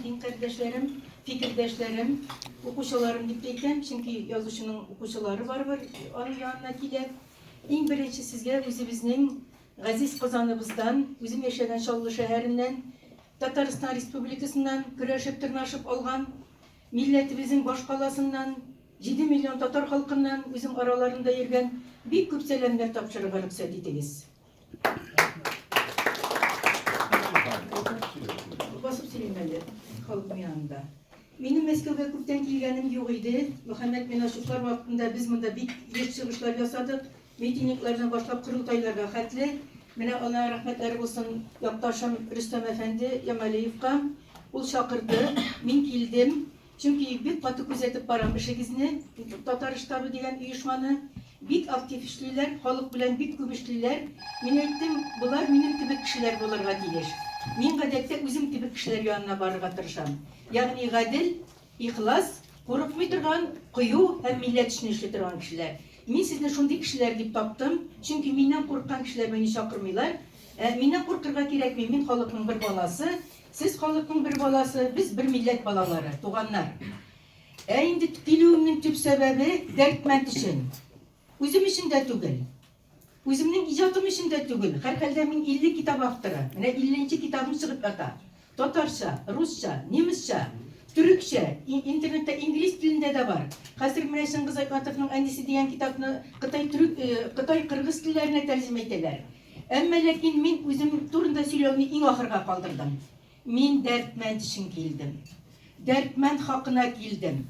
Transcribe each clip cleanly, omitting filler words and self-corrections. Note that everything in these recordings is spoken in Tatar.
дин кардәшләрем, фикердәшләрем, укучыларым дип әйтәм, чөнки язучының укучылары барыбер аның янына килә. Иң беренче сезгә үзебезнең газиз Казаныбыздан, үзем яшәгән Чаллы шәһәреннән, Татарстан Республикасыннан көрәшеп тырнашып алган милләтебезнең башкаласыннан, 7 миллион татар халкыннан үзем араларында йөргән бик күп сәламнәр тапшырырга рөхсәт итегез. Басып сөйлим әле халыкның янында. Минем Мәскәүгә күптән килгәнем юк иде. Мөхәммәт Миначевлар вакытында без монда бик еш чыгышлар ясадык. Митинглардан башлап корылтайларга хәтле. Менә ана рәхмәтләре булсын якташым Рөстәм әфәнде Ямалиевка. Ул чакырды, мин килдем. Чөнки бик каты күзәтеп барам эшегезне, Татар штабы дигән оешманы. Бик актив эшлиләр, халык белән бик күп эшлиләр. Мин әйттем, болар минем кебек кешеләр булырга тиеш. Мин гадәттә үзем кебек кешеләр янына барырга тырышам. Ягъни гадел, ихлас, курыкмый торган, кыю һәм милләт өчен эшли торган кешеләр. Мин сезне шундый кешеләр дип таптым, чөнки миннән курыккан кешеләр мине чакырмыйлар. Ә миннән куркырга кирәкми, мин халыкның бер баласы, Сез халыкның бер баласы, без бер милләт балалары, туганнар. Ә инде килүемнең төп сәбәбе Дәрдмәнд өчен. Үзем өчен дә түгел. Үземнең иҗатым өчен дә түгел. Һәрхәлдә мин 50 китап авторы. Менә 50 нче китабым чыгып ята. Татарча, русча, немецча, төрекчә, интернетта инглиз телендә дә бар. Хәзер менә Чыңгыз Айтматовның Әнисе дигән китапны кытай, төрек, э, кытай, кыргыз телләренә тәрҗемә итәләр. Әмма ләкин мин үзем турында сөйләүне иң ахырга калдырдым. Мин Дәрдмәнд өчен килдем. Дәрдмәнд хакына килдем.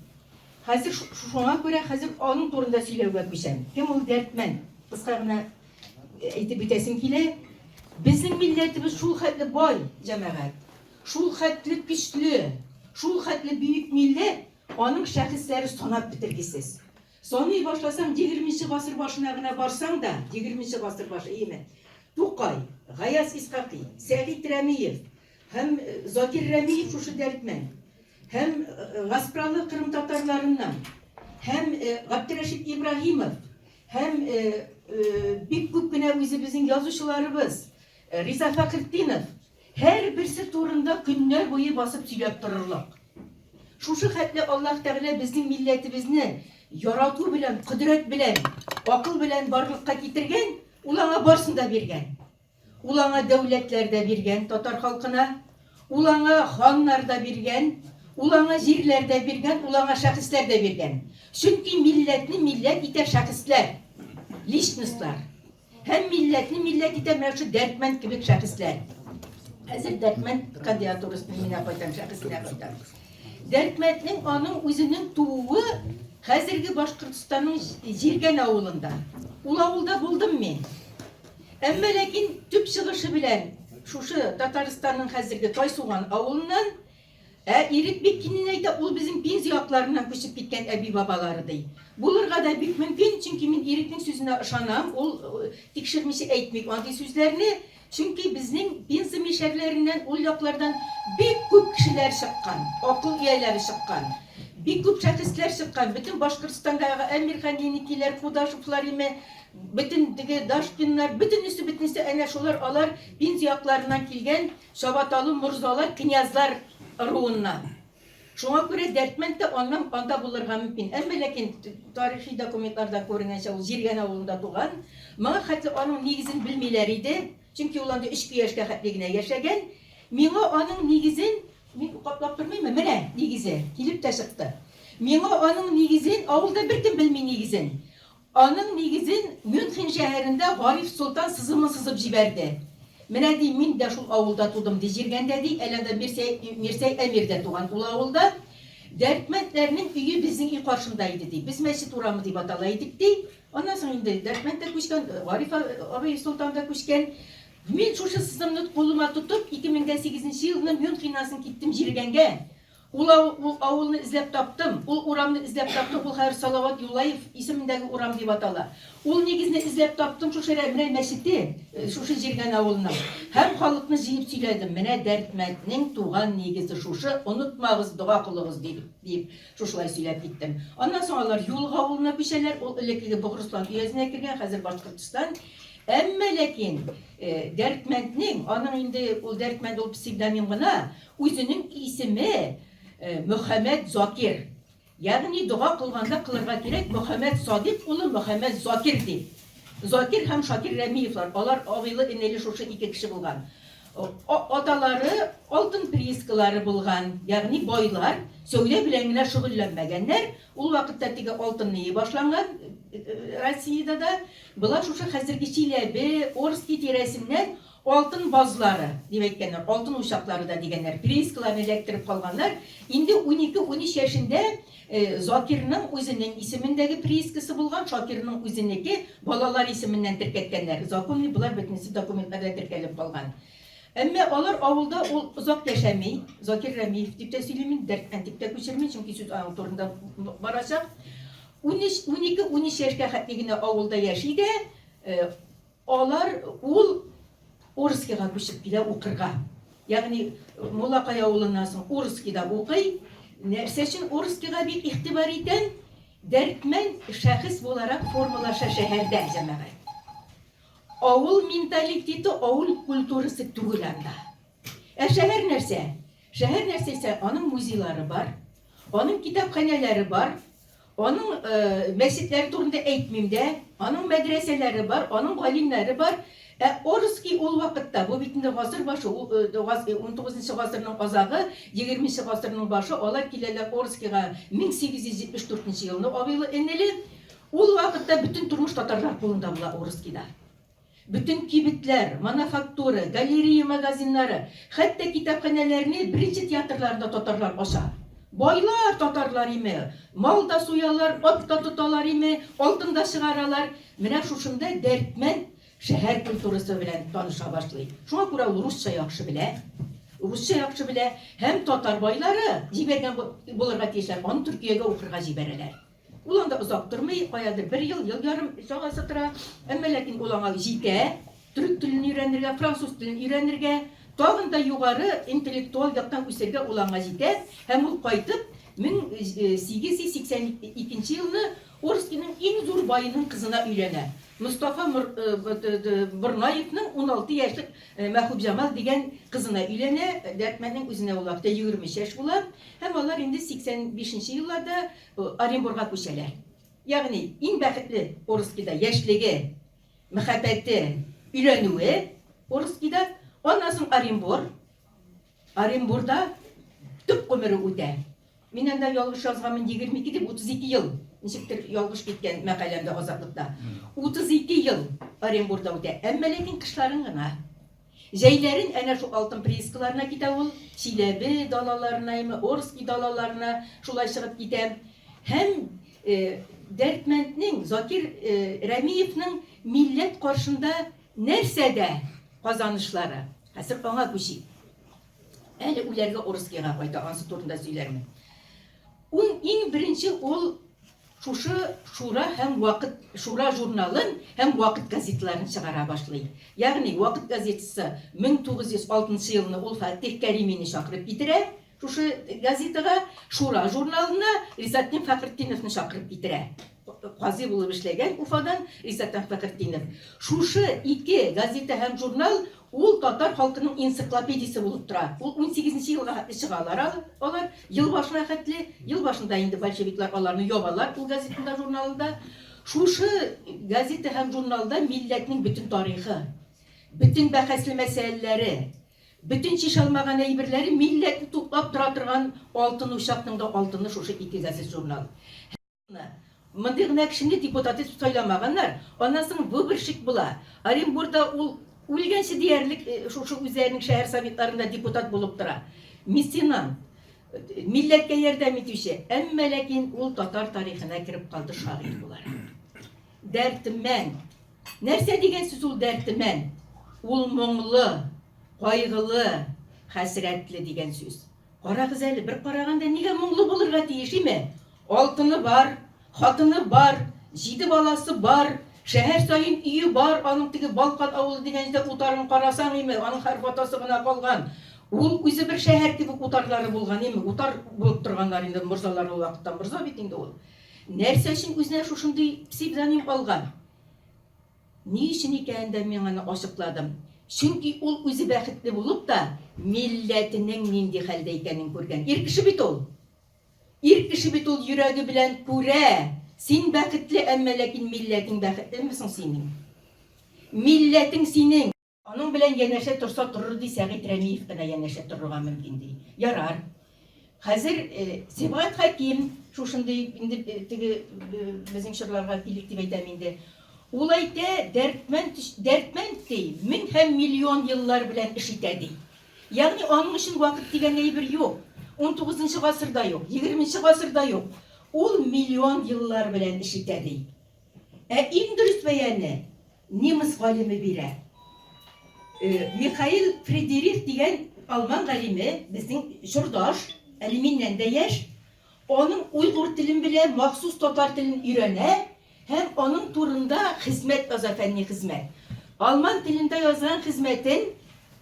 Хәзер шуңа күрә хәзер аның турында сөйләүгә күчәм. Кем ул Дәрдмәнд? Кыска гына әйтеп үтәсем килә. Безнең милләтебез шул хәтле бай, җәмәгать. Шул хәтле көчле, шул хәтле бөек милләт, аның шәхесләре санап бетергесез. Саный башласаң, егерменче гасыр башына гына барсаң да, егерменче гасыр башы, иеме? Тукай, Гаяз Исхакый, Сәгыйть Рәмиев һәм Закир Рәмиев шушы Дәрдмәнд, һәм Гаспралы кырым татарларыннан, һәм Габдерәшит Ибраһимов, һәм бик күп кенә үзебезнең язучыларыбыз, Риза Фәхретдинов, Һәрберсе турында көннәр буе басып сөйләп торырлык. Шушы хәтле Аллаһ Тәгалә безнең милләтебезне ярату белән, кодрәт белән, акыл белән барлыкка китергән, ул аңа барсын да биргән. Ул аңа дәүләтләр дә биргән татар халкына, ул аңа ханнар да биргән, ул аңа җирләр дә биргән, ул аңа шәхесләр дә биргән. Чөнки милләтне милләт итә шәхесләр, личностьлар. Һәм милләтне милләт итә менә шушы Дәрдмәнд кебек шәхесләр. Хәзер Дәрдмәнд кандидатурасына мин кайтам, шәхесенә кайтам. Дәрдмәнднең аның үзенең тууы хәзерге Башкортстанның Җиргән авылында. Ул авылда булдым мин. Әмма ләкин төп чыгышы белән шушы Татарстанның хәзерге Тайсуган авылыннан. Ә Ирек Биккинин әйтә, ул безнең Пенза якларыннан күчеп киткән әби-бабалары, ди. Булырга да бик мөмкин, чөнки мин Ирекнең сүзенә ышанам, ул тикшермичә әйтми андый сүзләрне, чөнки безнең Пенза мишәрләреннән ул яклардан бик күп кешеләр чыккан, акыл ияләре чыккан, бик күп шәхесләр чыккан, бөтен Башкортстандагы Әмирхан Еникиләр, Кудашевлар име, бөтен теге Дашкиннар, бөтенесе-бөтенесе әнә шулар, алар Пенза якларыннан килгән Чабаталы морзалар, князьлар ыруыннан. Шуңа күрә Дәрдмәнд тә аннан анда булырга мөмкин. Әмма ләкин тарихи документларда күренгәнчә, ул Җиргән авылында туган. Моңа хәтле аның нигезен белмиләр иде. Чөнки ул анда өч яшькә хәтле генә яшәгән. Миңа аның нигезен, мин каплап тормыйммы? Менә нигезе килеп тә чыкты. Миңа аның нигезен, авылда беркем белми нигезен. Аның нигезен Мюнхен шәһәрендә Гариф Солтан сызымын сызып җибәрде. Менә, ди, мин дә шул авылда тудым, ди, Җиргәндә, ди, әле анда Мирсәй, Мирсәй Әмир дә туган ул авылда. Дәрдмәндләрнең өе безнең өй каршында иде, ди. Без Мәчет урамы дип атала идек, ди. Аннан соң инде Дәрдмәнд тә күчкән, Гариф абый Солтан да күчкән. Мин шушы сызымны кулыма тотып, 2008 нче елны Мюнхеннан соң киттем Җиргәнгә. Ул ул авылны эзләп таптым, ул урамны эзләп таптым, ул хәзер Салават Юлаев исемендәге урам дип атала. Ул нигезне эзләп таптым шушы менә мәчете, шушы Җиргән авылының. Һәм халыкны җыеп сөйләдем, менә Дәрдмәнднең туган нигезе шушы, онытмагыз, дога кылыгыз, дип, дип шушылай сөйләп киттем. Аннан соң алар Юлык авылына күчәләр, ул элеккеге Богырыслан өязенә кергән, хәзер Башкортстан. Әмма ләкин Дәрдмәнднең, аның инде ул Дәрдмәнд ул псевдоним гына, үзенең исеме Мөхәммәд Закир. Ягъни дога кылганда кылырга кирәк Мөхәммәд Садыйк улы Мөхәммәд Закир дип. Закир һәм Шакир Рәмиевлар, алар абыйлы-энеле шушы ике кеше булган. Аталары алтын приискалары булган, ягъни байлар, сәүдә белән генә шөгыльләнмәгәннәр. Ул вакытта теге алтын ние башланган Россиядә дә. Болар шушы хәзерге Чиләбе, Орски тирәсеннән алтын базлары, дип әйткәннәр, алтын учаклары да дигәннәр, приискаларны эләктереп калганнар. Инде унике-унөч яшендә Закирның үзенең исемендәге приискасы булган, Шакирның үзенеке, балалар исеменнән теркәткәннәр. Законный болар бөтенесе документларда теркәлеп калган. Әмма алар авылда ул озак яшәми, Закир Рәмиев дип тә сөйлим мин, Дәрдмәнд дип тә күчермим, чөнки сүз аның турында барачак. Унөч, унике-унөч яшькә хәтле генә авылда яши дә, Алар ул Орскига күчеп килә укырга. Ягъни Муллакай авылыннан соң Орскида укый. Нәрсә өчен Орскига бик игътибар итәм? Дәрдмәнд шәхес буларак формалаша шәһәрдә, җәмәгать. Авыл менталитеты, авыл культурасы түгел анда. Ә шәһәр нәрсә? Шәһәр нәрсә исә, аның музейлары бар, аның китапханәләре бар, аның мәчетләре турында әйтмим дә, аның мәдрәсәләре бар, аның галимнәре бар. Ә Орский ул вакытта, бу бит инде гасыр башы, 19 гасырның азагы, 20 гасырның башы, алар киләләр Орскига 1874 елны абыйлы-энеле. Ул вакытта бөтен тормыш татарлар кулында була Орскида. Бөтен кибетләр, манофактура, галерея магазиннары, хәтта китапханәләрне, беренче театрларны да татарлар ача. Байлар татарлар име, мал да суялар, ат та тоталар име, алтын да чыгаралар. Менә шушында Дәрдмәнд шәһәр культурасы белән таныша башлый. Шуңа күрә ул русча яхшы белә. Русча яхшы белә һәм татар байлары җибәргән булырга тиешләр, аны Төркиягә укырга җибәрәләр. Ул анда озак тормый, каядыр бер ел, ел ярым чамасы тора. Әмма ләкин ул аңа җитә, төрек телен өйрәнергә, француз телен өйрәнергә, тагын да югары интеллектуаль яктан үсергә ул аңа җитә. Һәм ул кайтып, 1882 елны Орскиның иң зур баеның кызына өйләнә. Мостафа Борнаевның 16 яшьлек Мәхүбҗамал дигән кызына өйләнә. Дәрдмәнднең үзенә ул вакытта 23 яшь була. Һәм алар инде 85 нче елларда Оренбурга күчәләр. Ягъни, иң бәхетле Орскида яшьлеге, мәхәббәте, өйләнүе Орскида, аннан соң Оренбур. Оренбурда төп гомере үтә. Мин анда ялгыш язганмын 22 дип, 32 ел. Ничектер ялгыш киткән мәкаләмдә Азатлыкта. 32 ел Оренбурда үтә. Әмма ләкин кышларын гына. Җәйләрен әнә шул алтын приискаларына китә ул, Чиләбе далаларына име, Орски далаларына шулай чыгып китә. Һәм Дәрдмәнднең, Закир Рәмиевның милләт каршында нәрсәдә казанышлары? Хәзер аңа күчик. Әле үләргә Орскига кайта, ансы турында сөйләрмен. Ун иң беренче ул шушы Шура һәм Вакыт, Шура журналын һәм Вакыт газеталарын чыгара башлый. Ягъни Вакыт газетасы 1906 елны ул Фатих Кәримине чакырып китерә, шушы газетага, Шура журналына Ризатдин Фәхретдиновны чакырып китерә. Казый булып эшләгән Уфадан Ризатдин Фәхретдинов. Шушы ике газета һәм журнал Ул татар халкының энциклопедиясе булып тора. Ул унсигезенче елга хәтле чыгалар алар, ел башына хәтле. Ел башында инде большевиклар аларны ябалар, ул газетаны да, журналын да. Шушы газета һәм журналда милләтнең бөтен тарихы, бөтен бәхәсле мәсьәләләре, бөтен чишә алмаган әйберләре, милләтне туплап тора торган алтын учакның да алтыны шушы ике газет-журнал. Мондый гына кешене депутат итеп сайламаганнар. Аннан соң выборщик була. Оренбурда ул үлгәнче диярлек шушы үзләренең шәһәр советларында депутат булып тора. Меценант, милләткә ярдәм итүче. Әмма ләкин ул татар тарихына кереп калды шагыйрь буларак. Дәртмән. Нәрсә дигән сүз ул дәртмән? Ул моңлы, кайгылы, хәсрәтле дигән сүз. Карагыз әле, бер караганда нигә моңлы булырга тиеш име? Алтыны бар, хатыны бар, җиде баласы бар, шәһәр саен өе бар, аның теге Балкан авылы дигән җирдә утарын карасаң име, аның хәреф атасы гына калган. Ул үзе бер шәһәр кебек утарлары булган име, утар булып торганнар инде морзалар ул вакытта, морза бит инде ул. Нәрсә өчен үзенә шушындый псевдоним алган? Ни өчен икәнен дә мин аны ачыкладым. Чөнки ул үзе бәхетле булып та, милләтенең нинди хәлдә икәнен күргән. Ир кеше бит ул! Ир кеше бит ул йөрәге белән күрә, син бәхетле, әмма ләкин милләтең бәхетлеме соң синең? Милләтең синең! Аның белән янәшә торса торыр ди, Сәгыйть Рәмиев кына янәшә торырга мөмкин ди. Ярар. Хәзер Сибгат Хәким шушындый инде теге безнең чорларга килик дип әйтәм инде. Ул әйтә, Дәрдмәнд, Дәрдмәнд ди, мең һәм миллион еллар белән эш итә ди. Ягъни аның өчен вакыт дигән әйбер юк. Унтугызынчы гасырда юк, егерменче гасырда юк. Ул миллион еллар белән эш итә ди. Ә иң дөрес бәяне немец галиме бирә. Михаил Фридерих дигән алман галиме, безнең чордаш, әле миннән дә яшь, аның уйгур телен белә, махсус татар телен өйрәнә һәм аның турында хезмәт яза, фәнни хезмәт. Алман телендә язган хезмәтен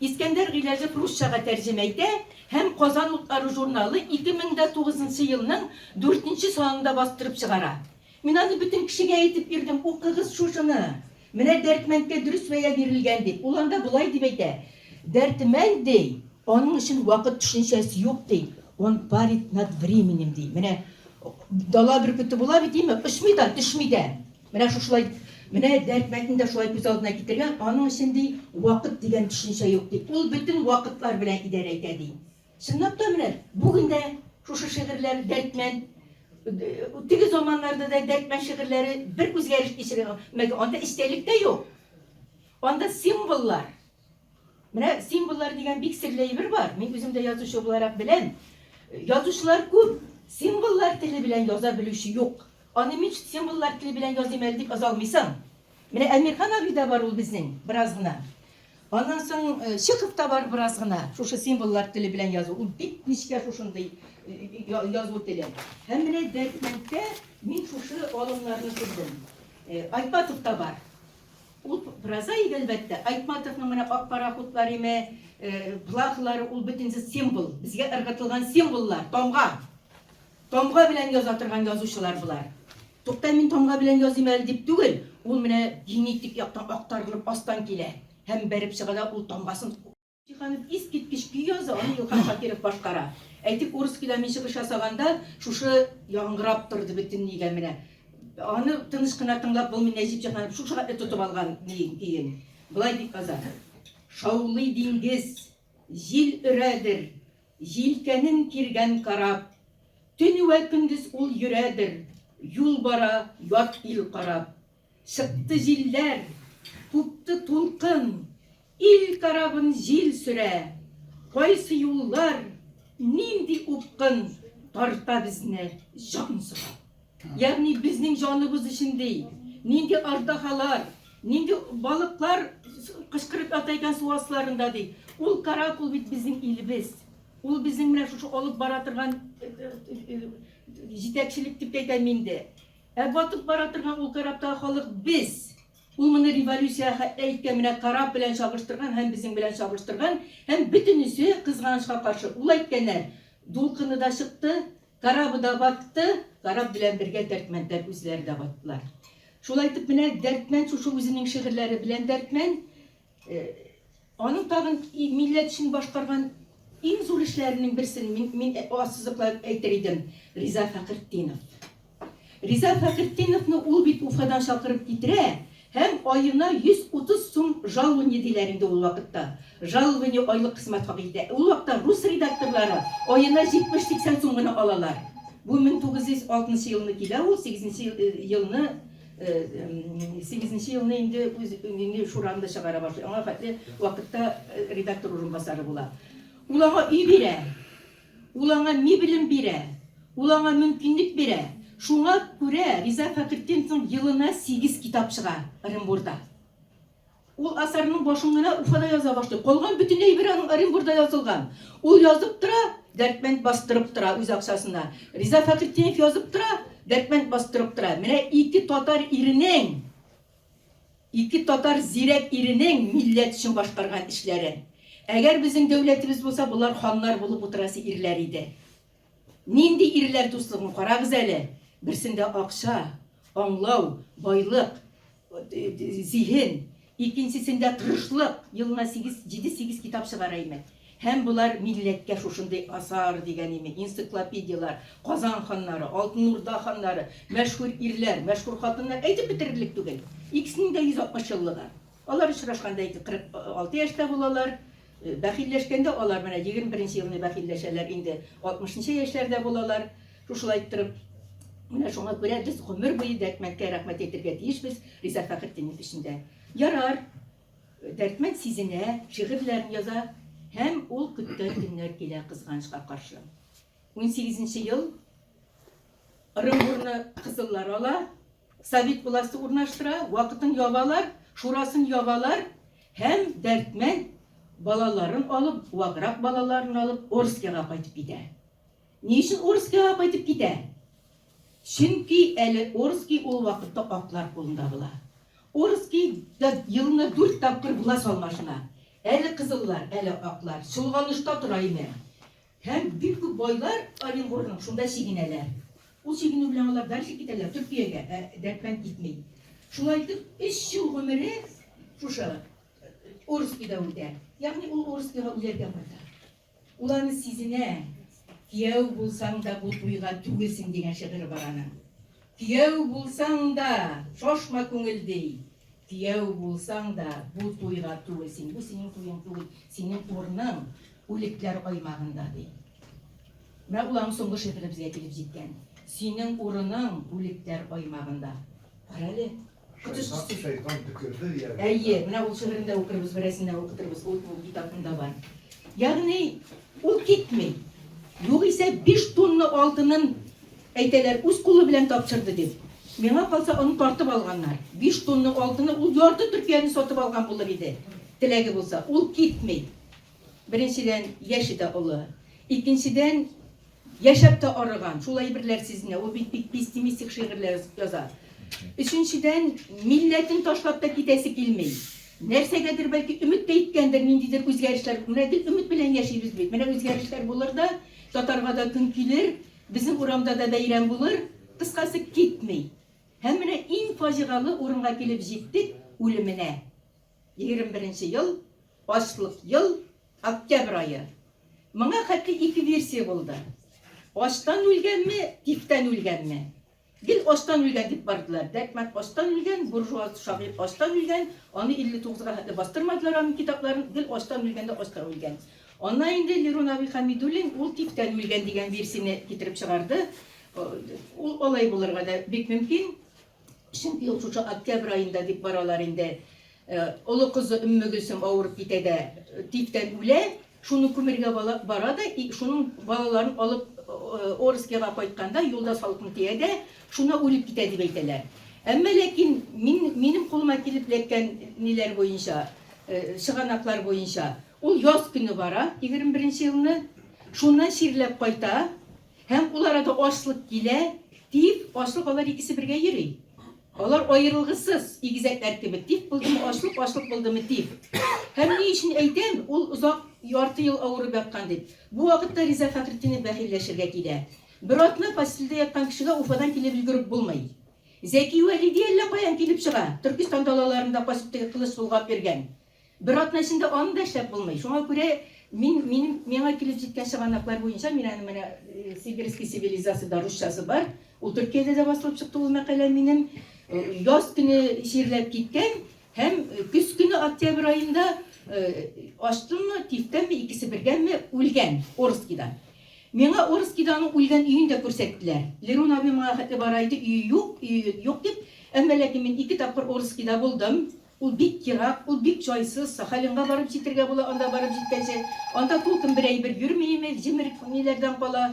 Искәндәр Гыйләҗев русчага тәрҗемә итә һәм Казан утлары журналы 2009 нчы елның дүртенче санында бастырып чыгара. Мин аны бөтен кешегә әйтеп йөрдем, укыгыз шушыны! Менә Дәрдмәндкә дөрес бәя бирелгән дип. Ул анда болай дип әйтә, Дәрдмәнд, ди, аның өчен вакыт төшенчәсе юк, ди, он парит над временем, ди. Менә дала бөркете була бит, димме, очмый да, төшми дә. Менә шушылай, менә Дәрдмәндне дә шулай күз алдына китергән, аның өчен, ди, вакыт дигән төшенчә юк, ди. Ул бөтен вакытлар белән идарә итә, ди. Чынлап та менә бүген дә шушы шигырьләр Дәрдмәнд, теге заманнарда да Дәрдмәнд шигырьләре бер үзгәреш кичермәгән. Анда эчтәлек тә юк. Анда символлар. Менә символлар дигән бик серле әйбер бар. Мин үзем дә язучы буларак беләм. Язучылар күп, символлар теле белән яза белүче юк. Аны мин символлар теле белән языйм әле дип яза алмыйсың. Менә Әмирхан абый да бар ул безнең, бераз гына. Аннан соң Чехов та бар бераз гына, шушы символлар теле белән язу. Ул бик нечкә шушындый язу теле. Һәм менә Дәрдмәндтә мин шушы алымнарны күрдем. Айтматов та бар. Ул прозаик, әлбәттә. Айтматовның менә ак пароходлар име, плахлары, ул бөтенесе символ. Безгә ыргытылган символлар, тамга. Тамга белән яза торган язучылар болар. Тукта, мин тамга белән языйм әле дип түгел, ул менә генетик яктан актарылып астан килә һәм бәреп чыга да ул тамгасын. Җиһанов искиткеч көй яза, аны Илһам Шакиров башкара. Әйтик, Орскида мин чыгыш ясаганда шушы яңгырап торды бөтен нигә менә. Аны тыныч кына тыңлап булмый, Нәҗип Җиһанов шушы хәтле тотып алган көен. Болай дип яза. Шаулый диңгез, җил өрәдер, Җилкәнен киргән кораб. Төн вә көндез ул йөрәдер, Юл бара ят ил карап. Чыкты җилләр, купты тулкын, Ил корабын җил сөрә. Кайсы юллар, нинди упкын Тарта безне җан сорап. Ягъни безнең җаныбыз өчен ди, нинди аждаһалар, нинди балыклар кычкырып ята икән су асларында ди. Ул кораб ул бит безнең илебез. Ул безнең менә шушы алып бара торган җитәкчелек дип тә әйтәм инде. Ә батып бара торган ул корабтагы халык без. Ул моны революция хәтле әйткән, менә кораб белән чагыштырган һәм безнең белән чагыштырган, һәм бөтенесе, кызганычка каршы, ул әйткәннәр, дулкыны да чыкты, Корабы да батты, кораб белән бергә Дәрдмәндләр үзләре дә баттылар. Шулай итеп, менә Дәрдмәнд шушы үзенең шигырьләре белән Дәрдмәнд, аның тагын милләт өчен башкарган иң зур эшләренең берсен мин, мин ассызыклап әйтер идем, Риза Фәхретдинов. Риза Фәхретдиновны ул бит Уфадан чакырып китерә һәм аена 130 сум жалование диләр инде ул вакытта. Жалование айлык хезмәт хакы итә. Ул вакытта рус редакторлары аена 70-80 сум гына алалар. Бу 1906 елны килә ул, 8 елны 8 елны инде үз инде Шураны да чыгара башлый. Аңа хәтле вакытта редактор урынбасары була. Ул аңа өй бирә. Ул аңа мебелен бирә, ул аңа мөмкинлек бирә. Шуңа күрә Риза Фәхретдиновның елына сигез китап чыга Ырынбурда. Ул асарның башын гына Уфада яза башлый. Калган бөтен әйбер аның Оренбурда язылган. Ул язып тора, Дәрдмәнд бастырып тора үз акчасына. Риза Фәхретдинов язып тора, Дәрдмәнд бастырып тора. Менә ике татар иренең, ике татар зирәк иренең милләт өчен башкарган эшләре. Әгәр безнең дәүләтебез булса, болар ханнар булып утырасы ирләр иде. Нинди ирләр дуслыгын карагыз әле! Берсендә акча, аңлау, байлык. зиһен, икенчесендә тырышлык, елына сигез, җиде-сигез китап чыгара име. Һәм болар милләткә шушындый асар дигән име, энциклопедияләр, Казан ханнары, Алтын Урда ханнары, мәшһүр ирләр, мәшһүр хатыннар, әйтеп бетерерлек түгел. Икесенең дә 160 еллыгы. Алар очрашканда ике 46 яшьтә булалар. Бәхилләшкәндә алар менә 21 нче елны бәхилләшәләр, инде 60 нчы яшьләрдә булалар. Шушылай иттереп, менә шуңа күрә без гомер буе Дәрдмәндкә рәхмәт әйтергә тиешбез, Риза Фәхретдинов өчен дә. Ярар, Дәрдмәнд сизенә, шигырьләрен яза һәм ул көткән көннәр килә кызганычка каршы. Унсигезенче ел Ырынбурны кызыллар ала, Совет власте урнаштыра, вакытын ябалар, шурасын ябалар һәм Дәрдмәнд балаларын алып, ваграк балаларын алып, Орскига кайтып китә. Ни өчен Орскига кайтып китә? Чөнки әле Орски ул вакытта аклар кулында була. Орскида елына дүрт тапкыр власть алмашына. Әле кызыллар, әле аклар. Чолганышта тора име. Һәм бик күп байлар Оренбургның шунда чигенәләр. Ул чигенү белән алар дальше китәләр, Төркиягә, ә Дәрдмәнд китми. Шулай итеп, өч ел гомере шушы Орскида үтә. Ягъни ул Орскига үләргә кайта. Ул аны сизенә. Кияү булсаң да бу туйга түгелсең дигән шигыре бар аның. Кияү булсаң да, шашма күңел ди. Кияү булсаң да бу туйга түгел син. Бу синең туең түгел, синең урының үлекләр аймагында ди. Менә ул аның соңгы шигыре безгә килеп җиткән. Синең урының үлекләр аймагында. Карале, Шайтан, шайтан төкерде диярлек. Әйе, менә ул шигырен дә укырбыз, берәрсен дә укытырбыз, ул ул китапында бар. Ягъни ул китми. Югыйсә 5 тонна алтынын әйтәләр, үз кулы белән тапшырды дип. Миңа калса, аны тартып алганнар. 5 тонна алтыны ул ярты Төркияне сатып алган булыр иде, теләге булса. Ул китми. Беренчедән, яше дә олы. Икенчедән, яшәп тә арыган, шул әйберләр сизенә, ул бит бик пессимистик шигырьләр яза. Өченчедән, милләтен ташлап та китәсе килми. Нәрсәгәдер бәлки өмет тә иткәндер, ниндидер үзгәрешләр. Менә гел өмет белән яшибез бит. Менә үзгәрешләр булыр да, татарга да көн килер, безнең урамда да бәйрәм булыр. Кыскасы, китми. Һәм менә иң фаҗигалы урынга килеп җиттек, үлеменә. 21 нче ел, ачлык ел, октябрь ае. Моңа хәтле ике версия булды. Ачтан үлгәнме, тифтән үлгәнме? Гел ачтан үлгән дип бардылар. Дәрдмәнд ачтан үлгән, буржуаз шагыйрь ачтан үлгән, аны 59 га хәтле бастырмадылар аның китапларын, гел ачтан үлгән дә ачтан үлгән. Аннан инде Лерон абый Хәмидуллин ул тифтән үлгән дигән версияне китереп чыгарды. Ул алай булырга да бик мөмкин. Чөнки ул шушы октябрь аенда дип баралар инде. Э, олы кызы Өммегөлсем авырып китә дә э, тифтән үлә. Шуны күмергә бара да, шуның балаларын алып э, Орскига кайтканда юлда салкын тия дә, шуна үлеп китә дип әйтәләр. Әмма ләкин мин, минем кулыма килеп эләккән ниләр буенча, чыганаклар буенча, ул яз көне бара, 21 елны, шуннан чирләп кайта, Һәм ул арада ачлык килә, тиф, ачлык алар икесе бергә йөри. Алар аерылгысыз игезәкләр кебек. Тиф булдымы ачлык, ачлык булдымы тиф. Һәм ни өчен әйтәм, ул озак ярты ел авырып яткан дип. Бу вакытта Риза Фәхретдинов бәхилләшергә килә. Бер атна постельдә яткан кешегә Уфадан килеп өлгереп булмый. Зәки Вәлиди әллә каян килеп чыга, Төркестан далаларында качып теге кылыч болгап йөргән. Бер атна эчендә аны да эшләп булмый. Шуңа күрә мин, минем, миңа килеп җиткән чыганаклар буенча, мин аны менә э, Сибирский цивилизацияда русчасы бар. Ул Төркиядә дә басылып чыкты ул мәкалә минем. Э, яз көне чирләп киткән һәм э, көз көне октябрь аенда ачтыммы, тифтәнме, икесе бергәме үлгән Орскида. Миңа Орскида аның үлгән өен дә күрсәттеләр. Лерон абый моңа хәтле бара иде, өе юк, өе юк дип. Әмма ләкин мин ике тапкыр Орскида булдым. Ул бик ерак, ул бик җайсыз, Сахалинга барып җитергә була анда барып җиткәнче. Анда тулкын бер әйбер йөрмиме, җимерек ниләрдән кала.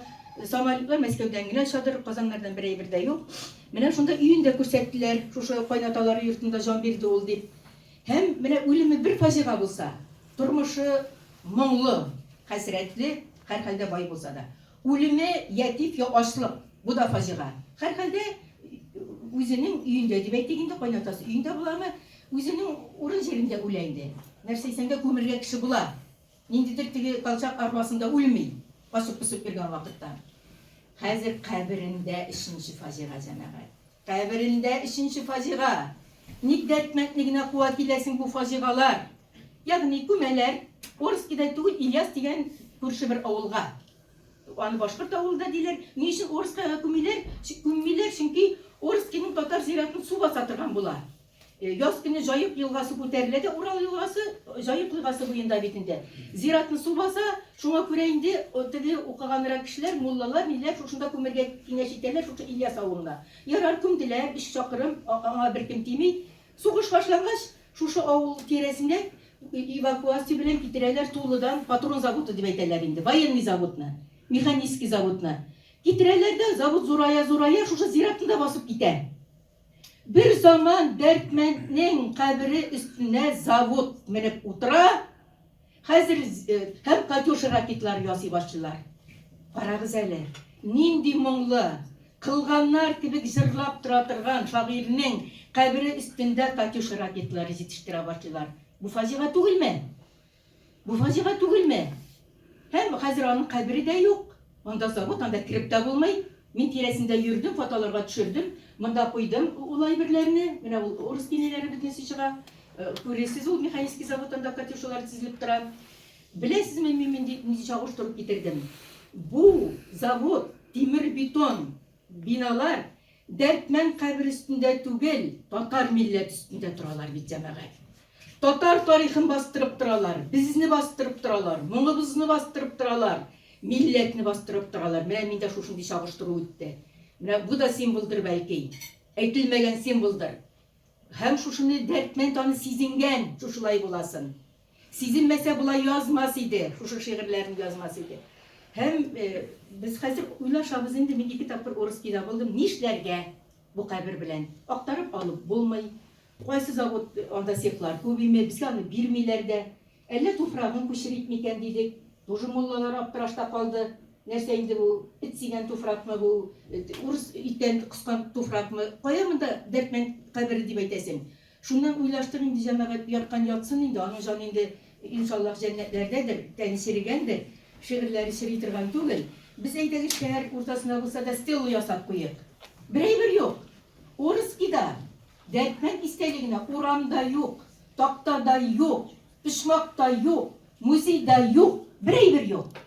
Самолетлар Мәскәүдән генә очадыр, Казаннардан бер әйбер дә юк. Менә шунда өен дә күрсәттеләр, шушы кайнаталары йортында җан бирде ул дип. Һәм менә үлеме бер фаҗига булса, тормышы моңлы, хәсрәтле, һәрхәлдә бай булса да. Үлеме я тиф, я ачлык. Бу да фаҗига. Һәрхәлдә, үзенең өендә дип әйтик инде, кайнатасы өендә буламы, үзенең урын-җирендә үлә инде. Нәрсә дисәң дә, күмергә кеше була. Ниндидер теге Колчак арбасында үлми, качып-посып йөргән вакытта. Хәзер каберендә өченче фаҗига, җәмәгать. Каберендә өченче фаҗига. Ник Дәрдмәндне генә куа киләсең бу фаҗигалар? Ягъни күмәләр Орскида түгел, Ильяс дигән күрше бер авылга. Аны башкорт авылы да диләр. Ни өчен Орскига күмиләр? Күммиләр, чөнки Орскиның татар зиратын су баса торган була. Яз көне Җаек елгасы күтәрелә дә, Урал елгасы Җаек елгасы буенда бит инде. Зиратны су баса, шуңа күрә инде теге укыганрак кешеләр, муллалар, ниләр шушында күмергә киңәш итәләр, шушы Ильяс авылына. Ярар, күмделәр, өч чакрым, аңа беркем тими. Сугыш башлангач, шушы авыл тирәсенә эвакуация белән китерәләр Тулыдан патрон заводы дип әйтәләр инде, военный заводны, механический заводны. Китерәләр дә, завод зурая-зурая, шушы зиратны да басып китә. Бер заман Дәрдмәнднең кабере өстенә завод менеп утыра, хәзер һәм Катюша ракетлары ясый башлыйлар. Карагыз әле, нинди моңлы, кылганнар кебек җырлап тора торган шагыйрьнең кабере өстендә Катюша ракетлары җитештерә башлыйлар. Бу фаҗига түгелме? Бу фаҗига түгелме? Һәм хәзер аның кабере дә юк. Анда завод, анда кереп тә булмый. Мин тирәсендә йөрдем, фотоларга төшердем. Монда куйдым ул әйберләрне. Менә ул урыс кинеләре бөтенесе чыга. Күрерсез ул механический завод, анда катюшалар тезелеп тора. Беләсезме, мин нинди нинди чагыштырып китердем? Бу завод, тимер-бетон биналар Дәрдмәнд кабере өстендә түгел, татар милләте өстендә торалар бит, җәмәгать. Татар тарихын бастырып торалар, безне бастырып торалар, моңыбызны бастырып торалар, милләтне бастырып торалар. Менә миндә шушындый чагыштыру үтте. Менә бу да символдыр бәлки. Әйтелмәгән символдыр. Һәм шушыны Дәрдмәнд аны сизенгән, шушылай буласын. Сизенмәсә болай язмас иде, шушы шигырьләрен язмас иде. Һәм без хәзер уйлашабыз инде, мин ике тапкыр Орскийда булдым, нишләргә бу кабер белән? Актарып алып булмый. Кайсы завод, анда цехлар күп име, безгә аны бирмиләр дә. Әллә туфрагын күчерик микән дидек. Тоже муллалар аптырашта калды. Нәрсә инде бу, эт сигән туфракмы бу, урыс иттән коскан туфракмы? Кая монда Дәрдмәнд кабере дип әйтәсең? Шуннан уйлаштык инде, җәмәгать, яткан ятсын инде, аның җаны инде, иншаллаһ, җәннәтләрдәдер, тәне черегәндер, шигырьләре чери торган түгел. Без, әйдәгез, шәһәр уртасына булса да стела ясап куйыйк. Бер әйбер юк. Орскида Дәрдмәнд истәлегенә урамда юк, тактада юк, почмакта юк, музейда юк, бер әйбер юк.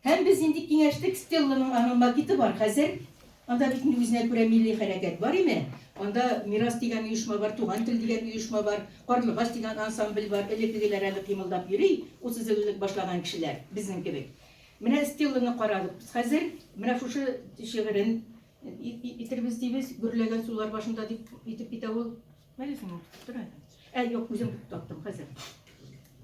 Һәм без инде киңәштек, Стелланың аның макеты бар хәзер. Анда бит инде үзенә күрә милли хәрәкәт бар име. Анда Мирас дигән оешма бар, Туган тел дигән оешма бар, Карлыгач дигән ансамбль бар. Элеккегеләр әле кыймылдап йөри, 30 ел элек башлаган кешеләр, безнең кебек. Менә Стелланы карадык без хәзер. Менә шушы шигырен итербез дибез, гөрләгән сулар башында дип итеп китә ул. Мәлесең, тор әле. Ә, юк, үзем таптым хәзер.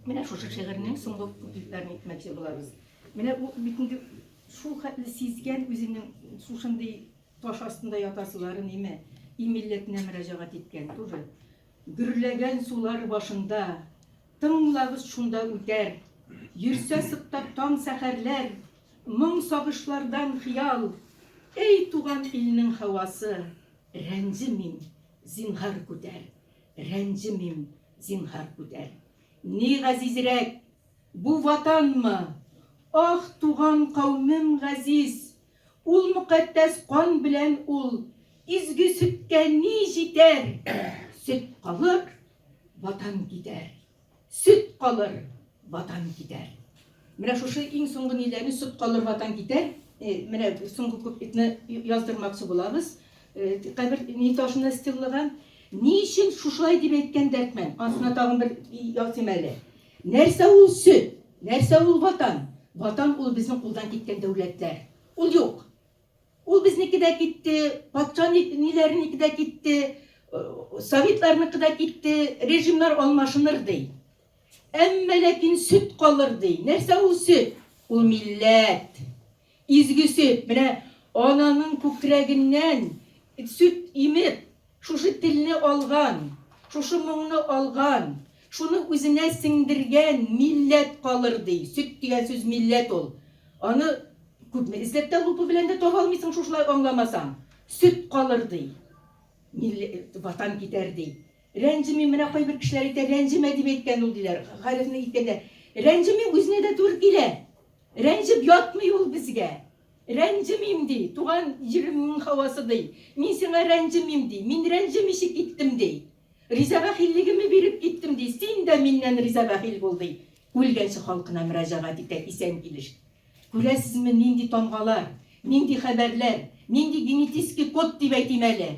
Менә шушы шигырьнең соңгы куплетларын әйтмәкче булабыз. Менә ул бит инде шул хәтле сизгән үзенең шушындый таш астында ятасыларын, име, и милләтенә мөрәҗәгать иткән тоже. Гөрләгән сулар башында, тыңлагыз шунда үтәр. Йөрсә сыктап таң сәхәрләр, моң сагышлардан хыял. Эй, туган илнең һавасы, рәнҗемим, зинһар күтәр. Рәнҗемим, зинһар күтәр. Ни газизрәк, Бу Ватанмы? Ах, туган каумем газиз! Ул мөкатдәс кан белән ул изге сөткә ни җитәр? Сөт калыр, Ватан китәр. Сөт калыр, Ватан китәр. Менә шушы иң соңгы ниләрне сөт калыр, Ватан китәр. Менә соңгы куплетны яздырмакчы булабыз. Кабер ни ташына стеллыга. Ни өчен шушылай дип әйткән Дәрдмәнд? Ансына тагын бер языйм әле. Нәрсә ул сөт? Нәрсә ул Ватан? Ватан ул безнең кулдан киткән дәүләтләр. Ул юк. Ул безнеке дә китте, патша ниләренеке дә китте, советларныкы да китте, режимнар алмашыныр ди. Әмма ләкин сөт калыр ди. Нәрсә ул сөт? Ул милләт. Изге сөт. Менә ананың күкрәгеннән сөт имеп, Шушы телне алган, шушы моңны алган, шуны үзенә сеңдергән милләт калыр, ди. Сөт дигән сүз милләт ул. Аны күпме эзләп тә лупа белән дә таба алмыйсың шушылай аңламасаң. Сөт калыр, ди. Милләт, Ватан китәр, ди. Рәнҗемим, менә кайбер кешеләр әйтә, рәнҗемә дип әйткән ул, диләр. Хәрефне әйткәндә. Рәнҗемим, үзенә дә туры килә. Рәнҗеп ятмый ул безгә. Рәнҗемим, ди, туган җиремнең һавасы, ди. Мин сиңа рәнҗемим, ди. Мин рәнҗемичә киттем, ди. Риза бәхиллегемне биреп киттем, ди, син дә миннән риза бәхил бул, ди. Үлгәнче халкына мөрәҗәгать итә исән килеш. Күрәсезме, нинди тамгалар, нинди хәбәрләр, нинди генетический код дип әйтим әле.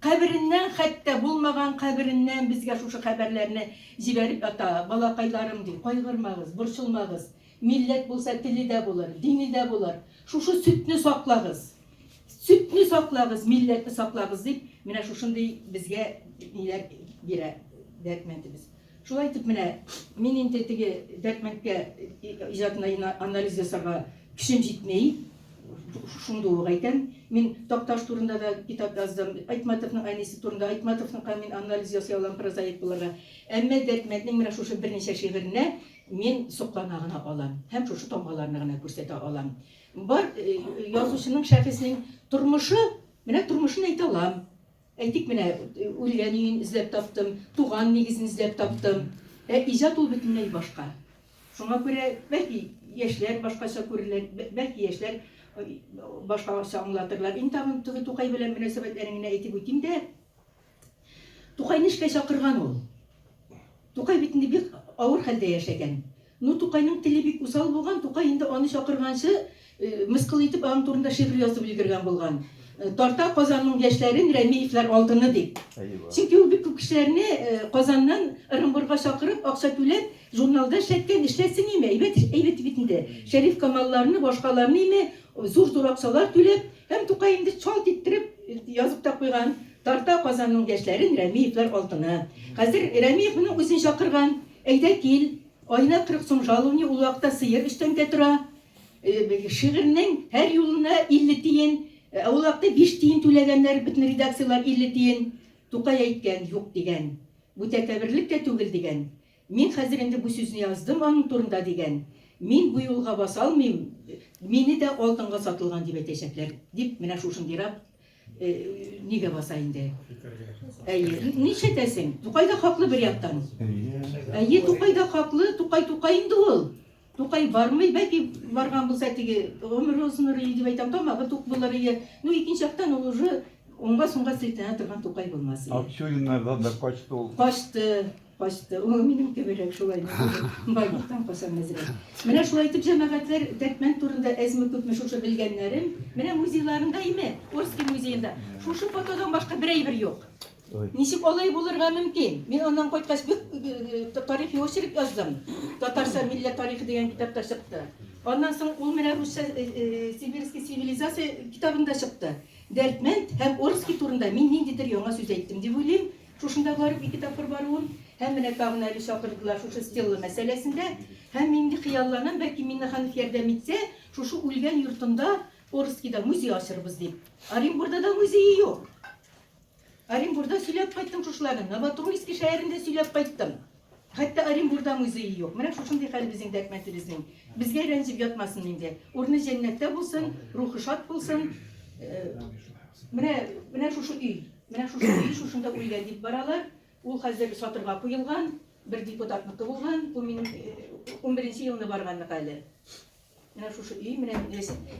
Кабереннән, хәтта булмаган кабереннән безгә шушы хәбәрләрне җибәреп ята, балакайларым, ди, кайгырмагыз, борчылмагыз, милләт булса теле дә булыр, дине дә булыр, шушы сөтне саклагыз, сөтне саклагыз, милләтне саклагыз, дип, менә шушындый безгә ниләр бирә Дәрдмәндебез. Шулай итеп менә мин инде теге Дәрдмәндкә иҗатына анализ ясарга көчем җитми, шундый ук әйтәм. Мин Такташ турында да китап яздым, Айтматовның әнисе турында, Айтматовныкка мин анализ ясый алам прозаик булырга. Әмма Дәрдмәнднең менә шушы берничә шигыренә мин соклана гына алам һәм шушы тамгаларны гына күрсәтә алам. Бар язучының, шәхеснең тормышы, менә тормышын әйтә алам. Әйтик, менә үлгән өен эзләп таптым, туган нигезен эзләп таптым. Ә иҗат ул бөтенләй башка. Шуңа күрә, бәлки, яшьләр башкача күрерләр, бәлки, яшьләр башкача аңлатырлар. Инде тагын теге Тукай белән мөнәсәбәтләрен генә әйтеп үтим дә. Тукайны эшкә чакырган ул. Тукай бит инде бик авыр хәлдә яшәгән. Ну, Тукайның теле бик усал булган, Тукай инде аны чакырганчы, мыскыл итеп, аның турында шигырь язып өлгергән булган. Тарта Казанның яшьләрен Рәмиевләр алтыны дип. Чөнки ул бик күп кешеләрне Казаннан Ырынбурга чакырып, акча түләп, журналда эшләткән, эшләтсен име, әйбәт, әйбәт бит инде. Шәриф Камалларны, башкаларны име, зур-зур акчалар түләп, һәм Тукай инде чалт иттереп язып та куйган, Тарта Казанның яшьләрен Рәмиевләр алтыны. Хәзер Рәмиев моның үзен чакырган, әйдә кил, аена 40 сум жалование, ул вакытта сыер өч тәңкә тора. Шигырьнең һәр юлына 50 тиен, ә ул вакытта 5 тиен түләгәннәр, бөтен редакцияләр 50 тиен. Тукай әйткән, юк дигән. Бу тәкәбберлек тә түгел дигән. Мин хәзер инде бу сүзне яздым аның турында дигән. Мин бу юлга баса алмыйм, мине дә алтынга сатылган дип әйтәчәкләр, дип менә шушындыйрак нигә баса инде. Әйе, нишләтәсең? Тукай да хаклы бер яктан. Әйе, Тукай да хаклы, Тукай Тукай инде ул. Тукай бармый, бәлки барган булса теге гомере озыныр иде дип әйтәм, тамагы тук булыр иде. Ну, икенче яктан ул уже уңга-сулга селтәнә торган Тукай булмас иде. Акчуриннардан да качты ул. Качты, качты. Ул минем кеберәк шулай. Байлыктан качам әзрәк. Менә шулай итеп, җәмәгатьләр, Дәрдмәнд турында әзме-күпме шушы белгәннәрем. Менә музейларында име, Орский музеенда шушы фотодан башка бер әйбер юк. Ничек алай булырга мөмкин? Мин аннан кайткач бик тарихи очерк яздым. Татарча милләт тарихы дигән китап та чыкты. Аннан соң ул менә русча Сибирский цивилизация китабында чыкты. Дәрдмәнд һәм Орский турында мин ниндидер яңа сүз әйттем дип уйлыйм. Шушында барып ике тапкыр баруым. Һәм менә тагын әле чакырдылар шушы стелла мәсьәләсендә. Һәм мин инде хыялланам, бәлки Миннеханов ярдәм итсә, шушы үлгән йортында Орскида музей ачырбыз дип. Оренбурда да музее юк. Оренбурда сөйләп кайттым шушыларны, Новотроицкий шәһәрендә сөйләп кайттым. Хәтта Оренбурда музее юк. Менә шушындый хәл безнең дәрдмәтебезнең. Безгә рәнҗеп ятмасын инде. Урыны җәннәттә булсын, рухы шат булсын. Менә, менә шушы өй. Менә шушы өй шушында үлгән дип баралар. Ул хәзер сатырга куелган, бер депутатныкы булган. Ул минем 11 елны барганныкы әле. Менә шушы өй, менә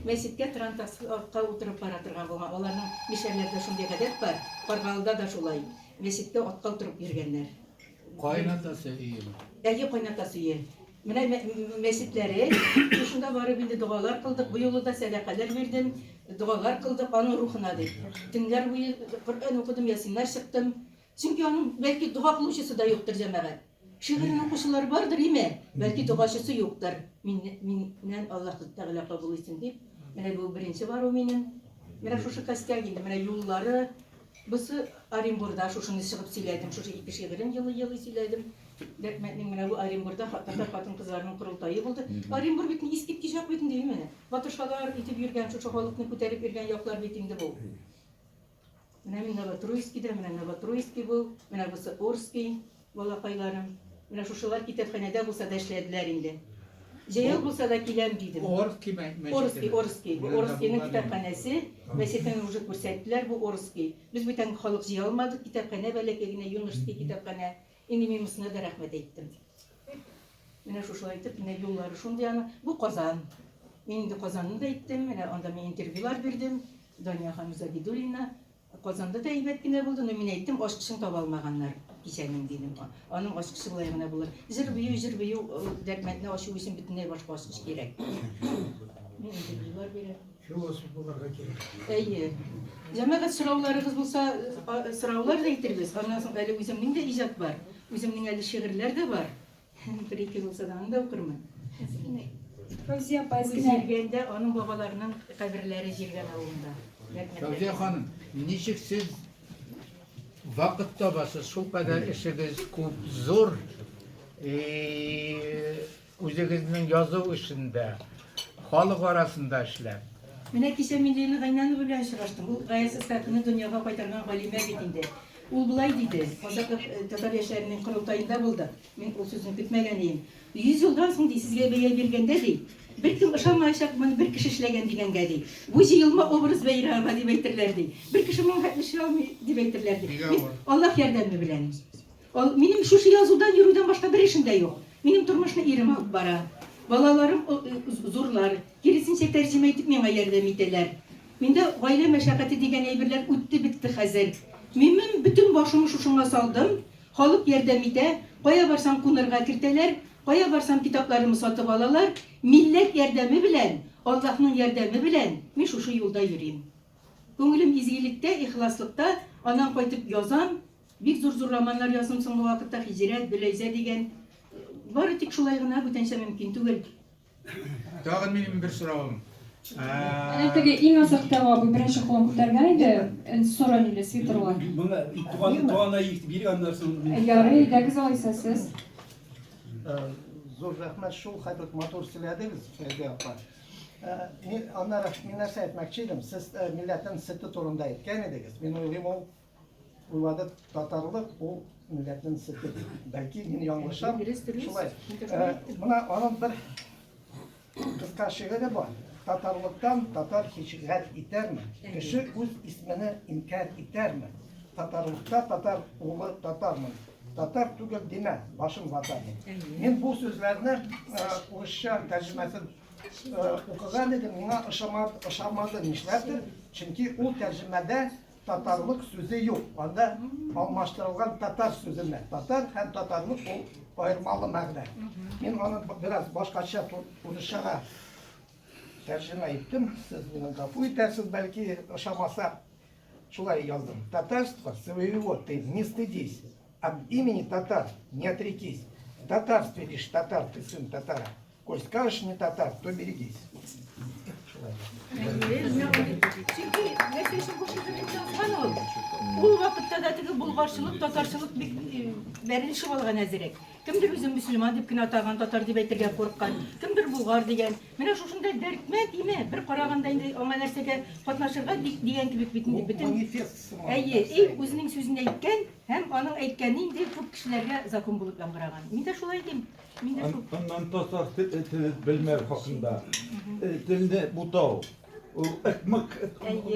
мәчеткә трантаска утырып бара торган булган. Аларның мишәрләрдә шундый гадәт бар, Каргалыда да шулай. Мәчеткә атка утырып йөргәннәр. Кайнатасы өеме? Әйе, кайнатасы өе. Менә мәчетләре, шушында барып инде догалар кылдык. Бу юлы да сәдакалар бирдем, догалар кылдык аның рухына дип. Төннәр буе Коръән укыдым, ясиннар чыктым. Чөнки аның бәлки дога кылучысы да юктыр, җәмәгать. Шигырен укучылар бардыр, име? Бәлки догачысы юктыр. Мин, миннән Аллаһ Тәгалә кабул итсен дип. Менә бу беренче бару минем. Менә шушы костяк инде, менә юллары. Бусы Оренбурда шушыны чыгып сөйләдем, шушы ике шигырен елый-елый сөйләдем. Дәрдмәнднең менә бу Оренбурда татар хатын-кызларының корылтае булды. Оренбур бит искиткеч як бит инде, име? Батыршалар итеп йөргән, шушы халыкны күтәреп йөргән яклар бит инде бу. Менә мин Новотроицкийда, менә Новотроицкий бу, менә бусы Орский, балакайларым. Менә шушылар китапханәдә булса да эшләделәр инде. Җәяү булса да киләм дидем. Орский мәчете. Орский, Орский. Бу Орскийның китапханәсе. Мәчетен уже күрсәттеләр, бу Орский. Без бүтән халык җыя алмадык, китапханә бәләкәй генә, юношеский китапханә. Инде мин монысына да рәхмәт әйттем. Менә шушылай итеп, менә юллары шундый аның. Бу Казан. Мин инде Казанны да әйттем, менә анда мин интервьюлар бирдем. Дания ханым Загидуллина. Казанда да әйбәт кенә булды, но мин әйттем, ачкычын таба алмаганнар кичәнең, дидем. Аның ачкычы болай гына булыр. Җыр-бию, җыр-бию, Дәрдмәндне ачу өчен бөтенләй башка ачкыч кирәк. Мин интервьюлар бирәм. Философ булырга кирәк. Әйе. Җәмәгать, сорауларыгыз булса, сораулар да әйтербез. Аннан соң әле үземнең дә иҗат бар. Үземнең әле шигырьләр дә бар. Бер-ике булса да, аны да укырмын. Фәүзия апа, әз генә. Җиргәндә аның бабаларының каберләре Җиргән авылында. Фәүзия ханым, ничек сез вакыт табасыз, шулкадәр эшегез күп, зур, үзегезнең язу эшендә, халык арасында эшләп? Менә кичә мин Лена Гайнанова белән очраштым. Ул Гаяз Исхакыйны дөньяга кайтарган галимә бит инде. Ул болай диде, Азатлык татар яшьләренең корылтаенда булдык. Мин ул сүзне көтмәгән идем. 100 елдан соң, ди, сезгә бәя биргәндә, ди, беркем ышанмаячак, моны бер кеше эшләгән дигәнгә, ди. Бу җыелма образ Бәйрәмова дип әйтерләр, ди. Бер кеше моның хәтле эшли алмый, дип әйтерләр, ди. Мин Аллаһ ярдәме белән. Ал, минем шушы язудан йөрүдән башка бер эшем дә юк. Минем тормышны ирем алып бара. Балаларым зурлар, киресенчә тәрҗемә итеп миңа ярдәм итәләр. Миндә гаилә мәшәкате дигән әйберләр үтте бетте хәзер. Мин бөтен башымны шушыңа салдым. Халык ярдәм итә, кая барсам кунырга кертәләр, кая барсам китапларымны сатып алалар. Милләт ярдәме белән, Аллаһның ярдәме белән мин шушы юлда йөрим. Күңелем изгелектә, ихласлыкта, аннан кайтып язам. Бик зур-зур романнар яздым соңгы вакытта, Хиҗрәт, Гөләйзә дигән. Бары тик шулай гына, бүтәнчә мөмкин түгел. Тагын минем бер соравым. Әнә теге иң азактагы абый беренче кулын күтәргән иде, соры ниле, свитерлы. Моны туган тугана бирик аннан соң. Ярый, әйдәгез алайса сез. Зур рәхмәт, шул хәтле матур сөйләдегез, Фәридә апа. Мин аннары мин нәрсә әйтмәкче идем, сез милләтнең сөте турында әйткән идегез. Мин уйлыйм, ул уйлады татарлык ул милләтнең сөте дип. Бәлки мин яңлышам. Шулай. Менә аның бер кыска шигыре бар. Татарлыктан татар һич гәт итәрме? Кеше үз исмене инкяр итәрме? Татарлыкта татар улы татармын. Татар түгел димә, башым ватармын. Мин бу сүзләрне урысча тәрҗемәсен укыган идем, миңа ошамады нишләптер, чөнки ул тәрҗемәдә Татарлык сүзе юк. Анда алмаштырылган татар сүзе менә. Татар һәм татарлык ул аермалы мәгънә. Мин аны бераз башкача урысчага тәрҗемә иттем. Сез мине гафу итәрсез, бәлки ошамаса. Шулай яздым. Татарство своего ты не стыдись. От имени татар не отрекись. В татарстве лишь татар, ты сын татара. Коль скажешь не татар, то берегись. Чөнки нәрсә өчен бу шигырьне язган ул? Ул вакытта да теге булгарчылык, татарчылык бик бәрелешеп алган әзерәк. Кемдер үзен мөселман дип кенә атаган, татар дип әйтергә курыккан, кемдер булгар дигән. Менә шушында дәртмә тиме, бер караганда инде аңа нәрсәгә катнашырга дигән кебек бит инде бөтен. Әйе, и үзенең сүзен әйткән һәм аның әйткәне инде күп кешеләргә закон булып яңгыраган. Мин дә шулай дим. Аннан татар теле белмәү хакында. Телне бутау. Ул ыкмык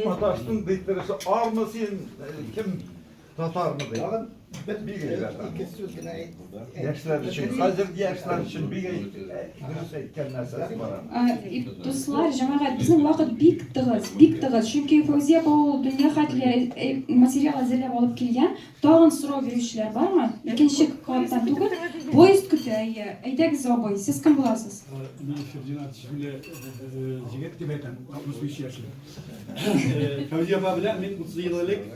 маташтың ди тырышы. Армы син, кем татармы ди. Тагын бер бик ике сүз генә Яшьләр өчен, хәзер яшьләр өчен бик дөрес әйткән нәрсәсе бар аның. Дуслар, җәмәгать, безнең вакыт бик тыгыз, бик тыгыз. Чөнки Фәүзия апа ул дөнья хәтле материал әзерләп алып килгән. Тагын сорау бирүчеләр бармы? Икенче каттан түгел. Поезд көтә, әйе. Әйдәгез, абый, сез кем буласыз? Мин Фердинанд исемле җегет дип әйтәм, 65 яшьлек. Фәүзия апа белән мин 30 ел элек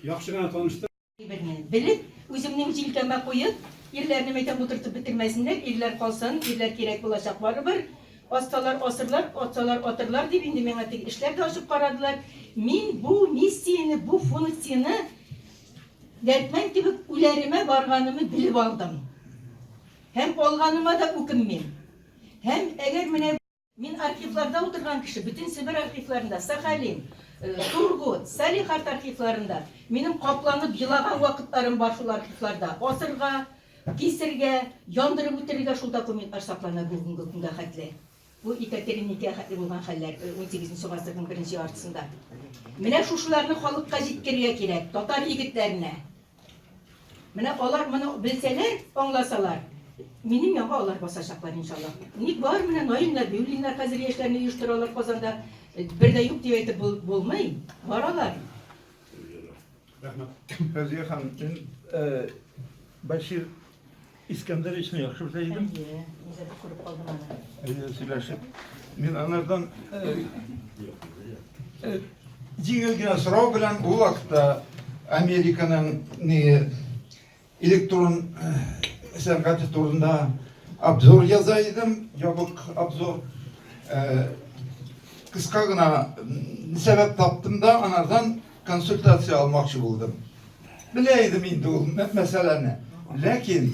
яхшы гына таныштым. Берне белеп, үземнең җилкәмә куеп, ирләрне мәйтәм утыртып бетермәсеннәр, ирләр калсын, ирләр кирәк булачак барыбер. Ассалар асырлар, атсалар атырлар дип инде миңа теге эшләр дә ачып карадылар. Мин бу миссияне, бу функцияне Дәрдмәнд кебек үләремә барганымны белеп алдым. Һәм алганыма да үкенмим. Һәм әгәр менә мин архивларда утырган кеше, бөтен Себер архивларында, Сахалин, Тургут, Салехард архивларында минем капланып елаган вакытларым бар шул архивларда. Асырга, кисергә, яндырып үтерергә шул документлар саклана бүгенге көнгә хәтле. Бу Екатерина хәтле булган хәлләр, унсигезенче гасырның беренче яртысында. Менә шушыларны халыкка җиткерергә кирәк, татар егетләренә. Менә алар моны белсәләр, аңласалар, минем янга алар басачаклар, иншаллаһ. Ник бар менә Наил Нәбиуллиннар хәзер яшьләрне оештыралар Казанда. Бер дә юк дип әйтеп булмый, бар алар. Рәхмәт. Фәүзия ханым, мин Бәшир Искәндәровичны яхшы белә идем. Әйе, мин дә күреп калдым аны. Әйе, сөйләшеп. Мин анардан җиңел генә сорау белән ул вакытта Американың ни электрон сәнгате турында обзор яза идем, ябык обзор. Кыска гына сәбәп таптым да, анардан консультация алмакчы булдым. Белә идем инде ул мәсьәләне. Ләкин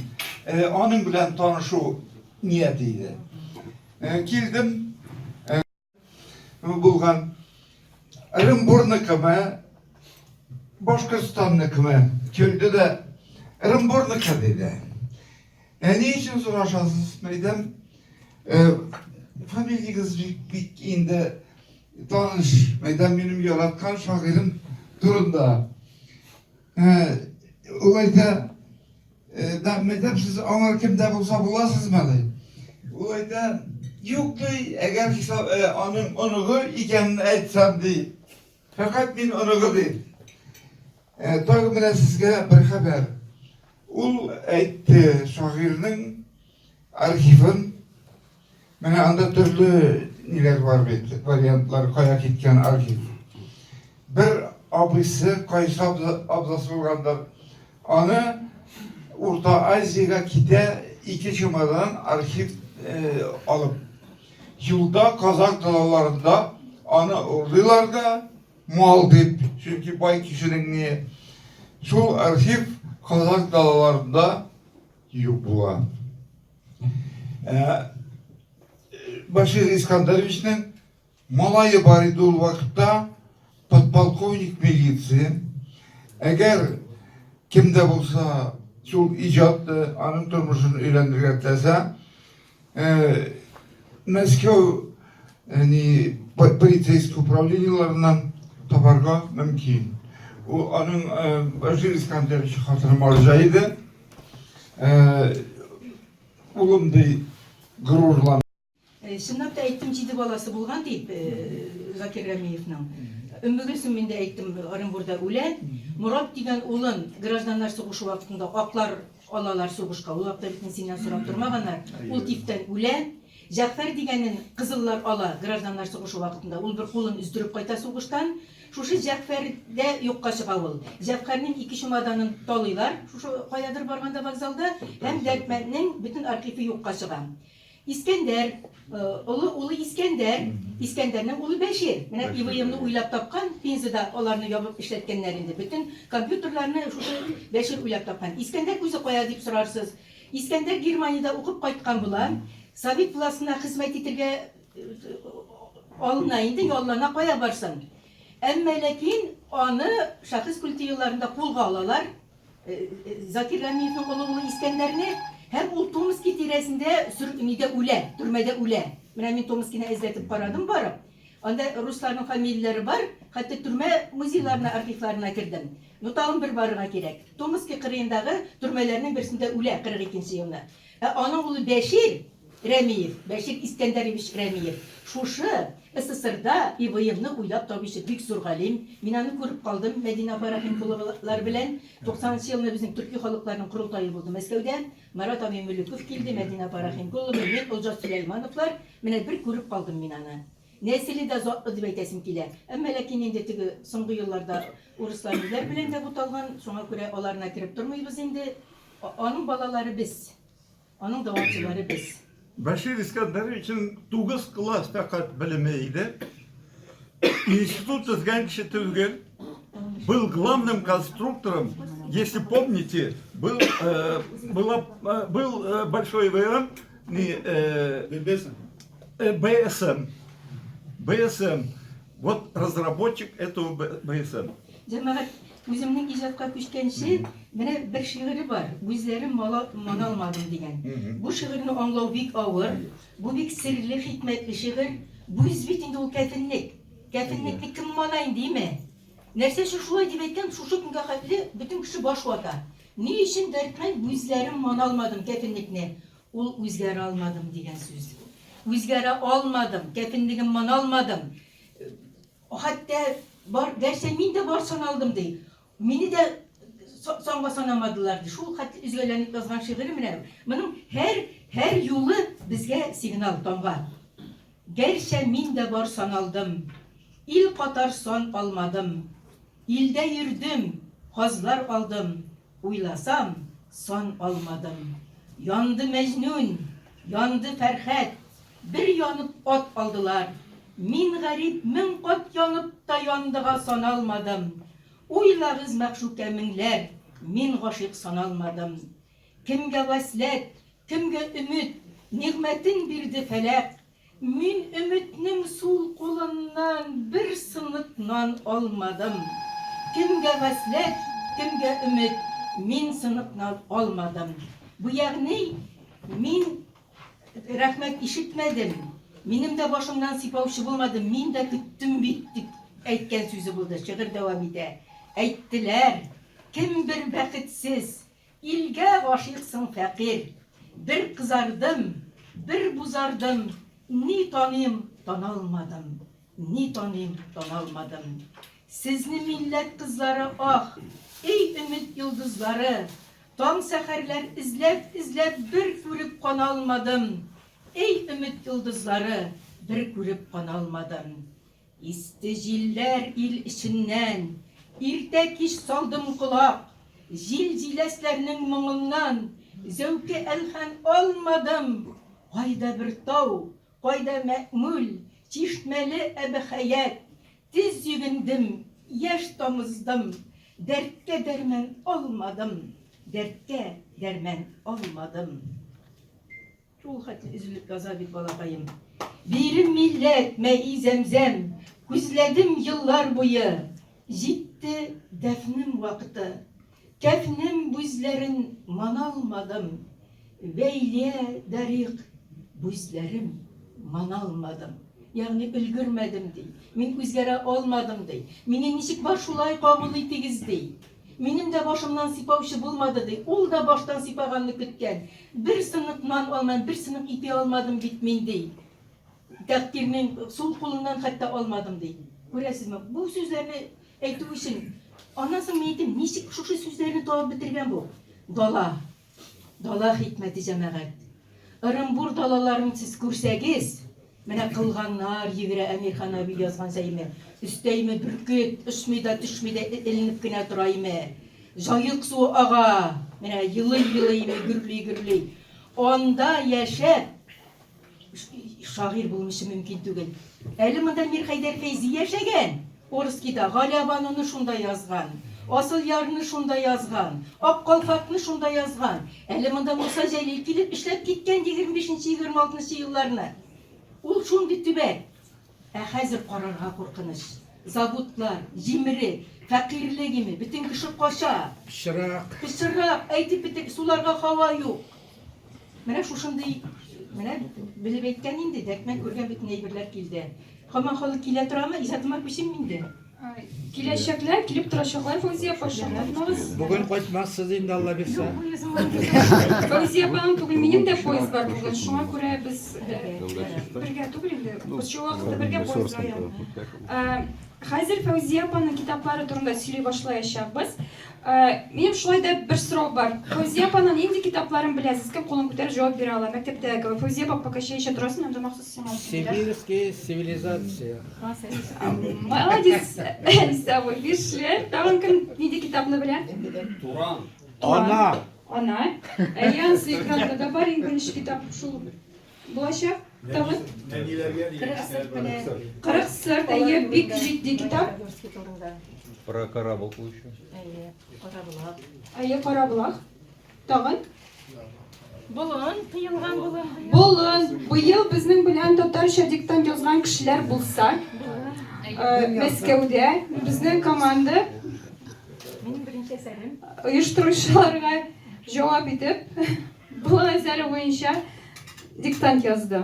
аның белән танышу нияте иде. Килдем, булган Ырынбурныкымы, Башкортстанныкымы? Көлде дә, Ырынбурныкы диде. Ә ни өчен сорашасыз, мәйдәм? Фамилиягез бик, бик инде таныш, мәйдәм минем яраткан шагыйрем турында. Ул әйтә, Да, мәйтәм, сез аңар кем дә булса буласызмы, ди. Ул әйтә, юк, ди, әгәр хисап, аның оныгы икәнен әйтсәм, ди. Фәкать мин оныгы, ди. Тагы менә сезгә бер хәбәр. Ул әйтте, шагыйрьнең архивын, менә анда төрле ниләр бар бит, вариантлар, кая киткән архив. Бер абыйсы, кайсы абзасы булгандыр, аны Урта Азиягә китә ике чемодан архив э, алып. Юлда казак далаларында аны урлыйлар да, мал дип, чөнки бай кешенең ни. Шул архив казак далаларында юк була. Ә, Башир Искандаровичның малае бар иде ул вакытта, подполковник милиции. Әгәр кем дә булса шул иҗат аның тормышын өйрәнергә теләсә, Мәскәү ни полицейский управлениеләреннән табарга мөмкин. Ул аның Башир Искандерович хатыны марҗа иде. Улым ди горурлан. Чынлап та әйттем, җиде баласы булган дип, Закир Рәмиевның. Өммегөлсем мин дә әйттем, Оренбурда үлә. Морат дигән улын гражданнар сугышы вакытында аклар алалар сугышка. Ул вакытта бит синнән сорап тормаганнар. Ул тифтән үлә. Җәгъфәр дигәнен кызыллар ала гражданнар сугышы вакытында. Ул бер кулын өздереп кайта сугыштан. Шушы Җәгъфәр дә юкка чыга ул. Җәгъфәрнең ике чемоданын талыйлар, шушы каядыр барганда вокзалда, һәм Дәрдмәнднең бөтен архивы юкка чыга. Искәндәр, олы улы Искәндәр, Искәндәрнең улы Бәшир. Менә ИВМны уйлап тапкан, Пензада аларны ябып эшләткәннәр инде. Бөтен компьютерларны шушы Бәшир уйлап тапкан. Искәндәр үзе кая дип сорарсыз. Искәндәр Германиядә укып кайткан була. Совет властена хезмәт итергә алына инде, яллана, кая барсын. Әмма ләкин аны шәхес культы елларында кулга алалар. Закир Рәмиевның олы улы Искәндәрне һәм ул Томски тирәсендә сөр нидә үлә, төрмәдә үлә. Менә мин Томскины эзләтеп карадым барып. Анда русларның фамилияләре бар, хәтта төрмә музейларына, архивларына кердем. Ну, тагын бер барырга кирәк. Томски кырыендагы төрмәләрнең берсендә үлә 42 нче елны. Ә аның улы Бәшир Рәмиев, Бәшир Искәндәрович Рәмиев, шушы СССРда ИВМны уйлап табучы бик зур галим. Мин аны күреп калдым Мәдинә апа Рәхимкуловалар белән. 90 нчы елны безнең төрки халыкларның корылтае булды Мәскәүдә. Марат абый Мөлеков килде, Мәдинә апа Рәхимкулова, мин, Олжас Сөләймановлар. Менә бер күреп калдым мин аны. Нәселе дә затлы дип әйтәсем килә. Әмма ләкин инде теге соңгы елларда урыслар ниләр белән дә буталган, шуңа күрә аларына кереп тормыйбыз инде. Аның балалары без. Аның дәвамчылары без. Бәшир Искәндәровичның 9 класс фәкать белеме иде. Институт төзгән кеше түгел. Был главным конструктором, если помните, был, э, была, э, был э, большой ВМ, не, э, БСМ. БСМ. БСМ. Вот разработчик этого БСМ. Җәмәгать, үземнең иҗатка күчкәнче, менә бер шигыре бар, Үзләрем мала маналмадым дигән. Бу шигырьне аңлау бик авыр, бу бик серле, хикмәтле шигырь. Бүз бит инде ул кәфенлек. Кәфенлекне кем мана инде, име? Нәрсә өчен шулай дип әйткән, шушы көнгә хәтле бөтен кеше баш вата. Ни өчен Дәрдмәнд бүзләрем маналмадым кәфенлекне? Ул үзгәрә алмадым дигән сүз. Үзгәрә алмадым, кәфенлегем маналмадым. Хәтта бар, гәрчә мин дә бар саналдым, ди. Мине дә санга санамадылар, ди. Шул хәтле өзгәләнеп язган шигыре менә. Моның һәр, һәр юлы безгә сигнал, тамга. Гәрчә мин дә бар саналдым, Ил катар сан алмадым. Илдә йөрдем, казлар алдым, Уйласам, сан алмадым. Янды Мәҗнүн, янды Фәрхәд, Бер янып ат алдылар. Мин гарип 1000 кат янып та Яндыга саналмадым. Уйлагыз, мәгъшукә меңләр, Мин гашыйк саналмадым. Кемгә вәсләт, кемгә өмет, Нигъмәтен бирде фәләк. Мин өметнең сул кулыннан Бер сынык нан алмадым. Кемгә вәсләт, кемгә өмет, Мин сынык нан алмадым. Бу ягъни, мин рәхмәт ишетмәдем, минем дә башымнан сыйпаучы булмады, мин дә көттем бит, дип әйткән сүзе булды. Шигырь дәвам итә. Әйттеләр, кем бер бәхетсез, Илгә гашыйксың, фәкыйрь. Бер кызардым, бер бузардым, Ни таныйм, таналмадым, Ни таныйм, таналмадым. Сезне милләт кызлары, ах, Эй, өмет йолдызлары! Таң сәхәрләр эзләп-эзләп Бер күреп каналмадым. Эй, өмет йолдызлары, Бер күреп каналмадым. Исте җилләр ил эченнән, Иртә-кич салдым колак. Җил-җиләсләрнең моңыннан Зәүке әлхән алмадым. Кайда бер тау, кайда мәэмүл, Чишмәле әбехәят. Тез йөгендем, яшь тамыздым, Дәрткә дәрмән алмадым, Дәрткә дәрмән алмадым. Шул хәтле өзелеп яза бит балакаем. Бирем милләт, мәи зәмзәм, Күзләдем еллар буе. Җитте дәфнем вакыты. Кәфнем бүзләрен маналмадым. Вәйлә дарик, бүзләрем маналмадым. Ягъни өлгермәдем, ди. Мин үзгәрә алмадым, ди. Мине ничек бар шулай кабул итегез, ди. Минем дә башымнан сыйпаучы булмады, ди. Ул да баштан сыйпаганны көткән. Бер сынык нан алмадым, бер сынык ипи алмадым бит мин, ди. Тәкъдирнең сул кулыннан хәтта алмадым, ди. Күрәсезме, бу сүзләрне әйтү өчен. Аннан соң мин әйтәм, ничек шушы сүзләрне табып бетергән бу? Дала. Дала хикмәте, җәмәгать. Ырымбур далаларын сез күрсәгез, менә кылганнар йөгерә Әмирхан абый язган сәйме. Өстә име бөркет, очмый да төшми дә эленеп кенә тора име. Җаек суы ага, менә елый-елый име, гөрли-гөрли. Анда яшәп, Шагыйрь булмыйча мөмкин түгел. Әле монда Мирхәйдәр Фәйзи яшәгән, Орскида, Галиябануны шунда язган, Асылъярны шунда язган, Ак калфакны шунда язган. Әле монда Муса Җәлил килеп эшләп киткән 25-26 нчы елларны. Ул шундый төбәк. Ә хәзер карарга куркыныч. Заводлар, җимерек, фәкыйрьлек име, бөтен кеше кача. Пычрак. Пычрак, әйтеп бетер, суларга һава юк. Менә шушындый, менә белеп әйткән инде, дәртмән күргән бөтен әйберләр килде. Һаман халык килә торамы? Иҗатыма күчим инде. Киләчәкләр, килеп торачаклар, Фәүзия апа, шатланмагыз. Бүген кайтмассыз инде, Алла бирсә. Фәүзия апаның түгел, минем дә поезд бар бүген. Шуңа күрә без бергә түгел инде. Без шул вакытта бергә поездга Хәзер Фәүзия апаның китаплары турында сөйли башлаячакбыз. Минем шулай да бер сорау бар. Фәүзия апаның нинди китапларын беләсез? Кем кулын күтәреп җавап бирә ала? Мәктәптәге Фәүзия апа пока чәй эчә торасың, анда махсус сиңа алып килделәр. Сибирская цивилизация. Молодец, Әлисә абый, бишле. Тагын кем нинди китапны белә? Туран. Ана. Ана. Әйе, анысы экранда да бар, иң беренче китап шул булачак. Тагын? Нәниләргә дигән 40 сырт, әйе, бик җитди китап. Про Карабулку еще. Әйе, Карабулак. Әйе, Карабулак. Тагын? Болын, тыелган болын. Болын. Быел безнең белән татарча диктант язган кешеләр булса, Мәскәүдә безнең команда Минем беренче әсәрем. Оештыручыларга җавап итеп, Болын әсәре буенча диктант язды.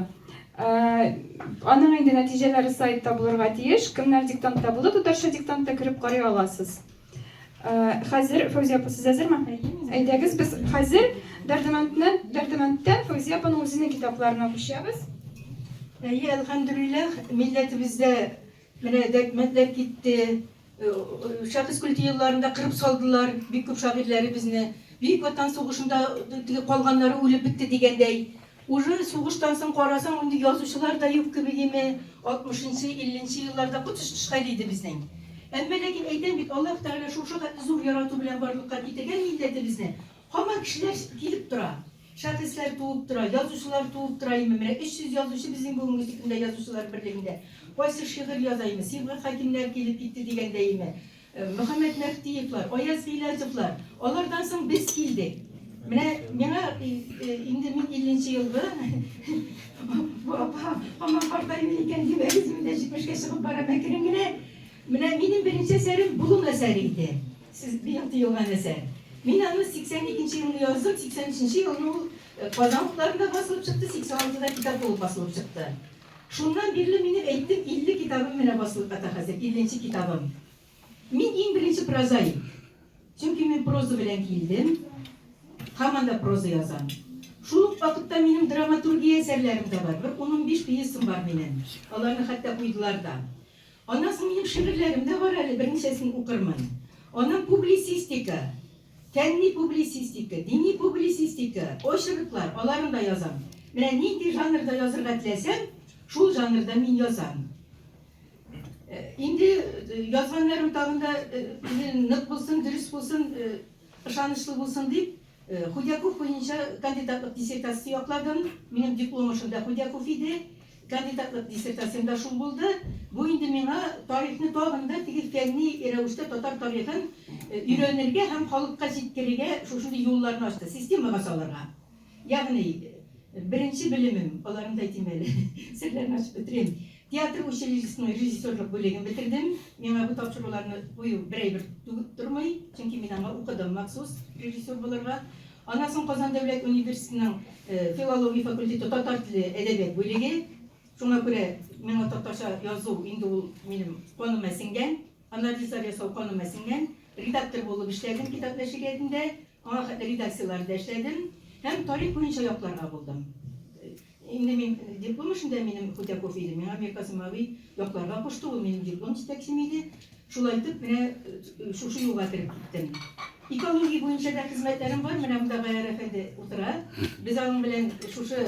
Аның инде нәтиҗәләре сайтта булырга тиеш. Кемнәр диктантта булды, татарча диктантта кереп карый аласыз. Хәзер Фәүзия апа, сез әзерме? Әйдәгез, без хәзер Дәрдемәнднән, Дәрдемәндтән Фәүзия апаның үзенең китапларына күчәбез. Әйе, әлхәмдүлилләһ, милләтебездә менә дәрдмәндләр китте. Шәхес культы елларында кырып салдылар бик күп шагыйрьләребезне. Бөек Ватан сугышында теге калганнары үлеп бетте дигәндәй. Уже сугыштан соң карасаң, инде язучылар да юк кебек име, 60 нчы, 50 нче елларда коточкыч хәл иде безнең. Әмма ләкин әйтәм бит, Аллаһ Тәгалә шушы хәтле зур ярату белән барлыкка китергән милләтебезне, һаман кешеләр килеп тора. Шәхесләр туып тора, язучылар туып тора име, менә 300 язучы безнең бүгенге көндә Язучылар берлегендә. Кайсы шигырь яза име, Сибгат Хәкимнәр килеп китте дигәндәй име. Мөхәммәт Мәһдиевлар, Аяз Гыйләҗевлар, алардан соң без килдек. Менә миңа инде мин 50 нче елгы, бу апа һаман картаймый икән димәгез, мин дә 70кә чыгып барам әкрен генә. Менә минем беренче әсәрем Болын әсәре иде. Сез быел тыелган әсәр. Мин аны 82 нче елны яздым, 83 нче елны ул Казан утларында басылып чыкты, 86 да китап булып басылып чыкты. Шуннан бирле минем әйттем, 50 китабым менә басылып ята хәзер, 50 нче китабым. Мин иң беренче прозаик. Чөнки мин проза белән килдем, һаман да проза язам. Шул ук вакытта минем драматургия әсәрләрем дә бар. Бер ун-унбиш пьесам бар минем. Аларны хәтта куйдылар да. Аннан соң минем шигырьләрем дә бар әле, берничәсен укырмын. Аннан публицистика, фәнни публицистика, дини публицистика, очерклар, аларын да язам. Менә нинди жанрда язырга теләсәм, шул жанрда мин язам. Инде язганнарым тагын да нык булсын, дөрес булсын, ышанычлы булсын дип, Худяков буенча кандидатлык диссертация якладым. Минем диплом эшем дә Худяков иде. Кандидатлык диссертациям дә шул булды. Бу инде миңа тарихны тагын да теге фәнни рәвештә татар тарихын өйрәнергә һәм халыкка җиткерергә шушындый юлларны ачты, системага салырга. Ягъни, беренче белемем, аларын да әйтим әле, серләрне ачып бетерим. Театр училищесының режиссерлык бүлеген бетердем. Миңа бу тапшыруларны кую бер әйбер тормый, чөнки мин аңа укыдым махсус режиссер булырга. Аннан соң Казан дәүләт университетының филология факультеты татар теле, әдәбият бүлеге. Шуңа күрә миңа татарча язу инде ул минем каныма сеңгән, анализлар ясау каныма сеңгән. Редактор булып эшләдем китап нәшриятендә, аңа хәтле редакцияләрдә эшләдем һәм тарих буенча якларга булдым. Инде мин диплом эшендә минем Худяков иде, миңа Миркасыйм абый якларга кушты, ул минем диплом җитәкчем иде. Шулай итеп, менә шушы юлга кереп киттем. Экология буенча да хезмәтләрем бар, менә монда Гаяр әфәнде утыра. Без аның белән шушы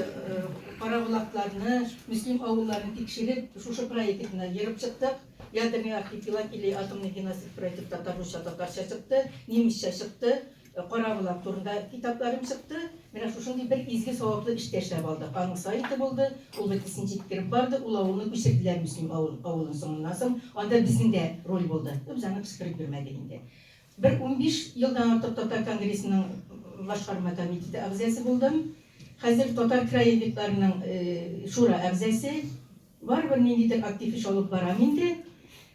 Караболакларны, Мөслим авылларын тикшереп, шушы проектны ерып чыктык. Ядерный архипелаг или атомный геноцид проекты татар, русча, татарча чыкты, немецча чыкты. Караболак турында китапларым чыкты. Менә шушындый бер изге саваплы эш тә эшләп алдык. Аның сайты булды, ул бөтенесен җиткереп барды. Ул авылны күчерделәр Мөслим авылын соңыннан соң. Анда безнең дә роль булды. Без аны кычкырып йөрмәдек инде. Бер 15 елдан артык Татар конгрессының башкарма комитеты әгъзасы булдым. Хәзер татар краеведларының шура әгъзасы. Барыбер ниндидер актив эш алып барам инде.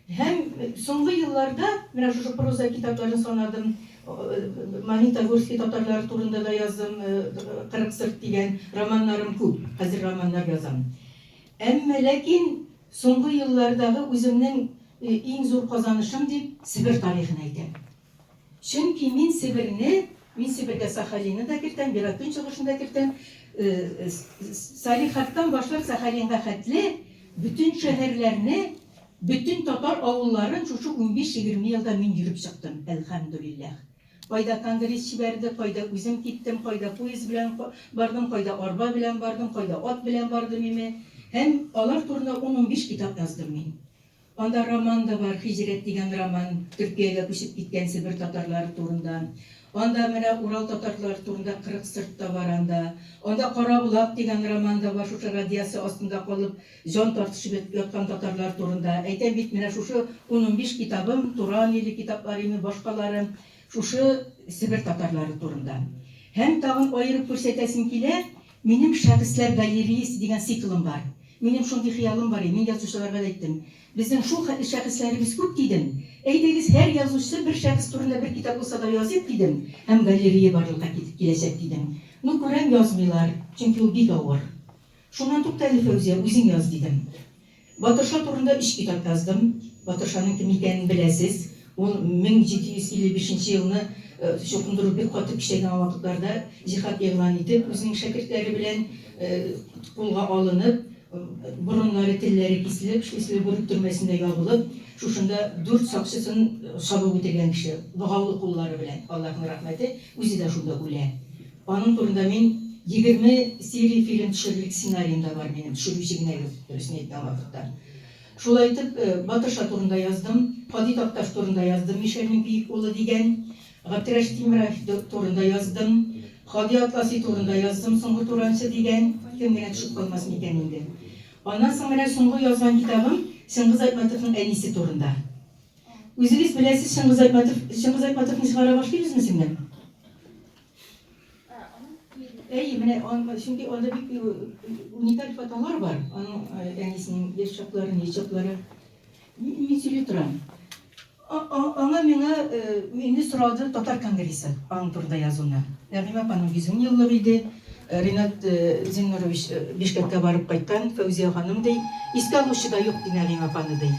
Һәм соңгы елларда, менә шушы проза китапларын санадым, Магнитогорский татарлары турында да яздым, 40 сырт дигән романнарым күп, хәзер романнар язам. Әмма ләкин соңгы еллардагы үземнең иң зур казанышым дип Себер тарихын әйтәм. Чөнки мин Себерне, мин Себергә Сахалинны да кертәм, Ерак Көнчыгышны да кертәм, Салихардтан башлап Сахалинга хәтле бөтен шәһәрләрне, бөтен татар авылларын шушы унбиш-егерме елда мин йөреп чыктым, әлхәмдүлилләһ. Кайда конгресс җибәрде, кайда үзем киттем, кайда поезд белән бардым, кайда арба белән бардым, кайда ат белән бардым име. Һәм алар турында ун-унбиш китап яздым мин. Анда роман да бар, Һиҗрәт дигән роман, Төркиягә күчеп киткән Себер татарлары турында. Анда менә Урал татарлары турында 40 сырт та бар анда. Анда Караболак дигән роман да бар, шушы радиация астында калып, җан тартышып яткан татарлар турында. Әйтәм бит, менә шушы ун-унбиш китабым, Туран иле китаплары име, башкалары, шушы Себер татарлары турында. Һәм тагын аерып күрсәтәсем килә, минем Шәхесләр галереясе дигән циклым бар. Минем шундый хыялым бар иде, мин язучыларга да әйттем. Безнең шул хәтле шәхесләребез күп, дидем. Әйдәгез, һәр язучы бер шәхес турында бер китап булса да языйк, дидем, һәм галерея барлыкка киләчәк, дидем. Ну, күрәм, язмыйлар, чөнки ул бик авыр. Шуннан тукта әле, Фәүзия, үзең яз, дидем. Батырша турында өч китап яздым. Батыршаның кем икәнен беләсез. Ул 1755 нче елны чукындыру бик каты көчәйгән вакытларда җиһад игълан итеп, үзенең шәкертләре белән кулга алынып, борыннары, телләре киселеп, шлисле бүрек төрмәсендә ябылып, Шушында дүрт сакчысын чабып үтергән кеше, богаулы куллары белән, Аллаһның рәхмәте, үзе дә шунда үлә. Аның турында мин 20 серия фильм төшерерлек сценарием да бар минем, төшерүче генә юк, дөресен әйткән вакытта. Шулай итеп, Батырша турында яздым, Һади Такташ турында яздым, Мишәрнең биек улы дигән, Габдрәшит Тимеров турында яздым, Һади Атласи турында яздым, Соңгы туранчы дигән, кем генә төшеп калмас микән инде. Аннан соң менә соңгы язган китабым Чыңгыз Айтматовның әнисе турында. Үзегез беләсез, Чыңгыз Айтматов, Чыңгыз Айтматовны чыгара башлыйбызмы, сеңлем? Әйе, менә чөнки анда бик уникаль фотолар бар. Аның әнисенең яшь чаклары, ни чаклары. Мин сөйли торам. Аңа миңа мине сорады татар конгрессы аның турында язуны. Нәгыймә апаның 110 еллыгы иде. Ринат Зиннурович Бишкәккә барып кайткан, Фәүзия ханым ди, искә алучы да юк ди Нәгыймә апаны ди.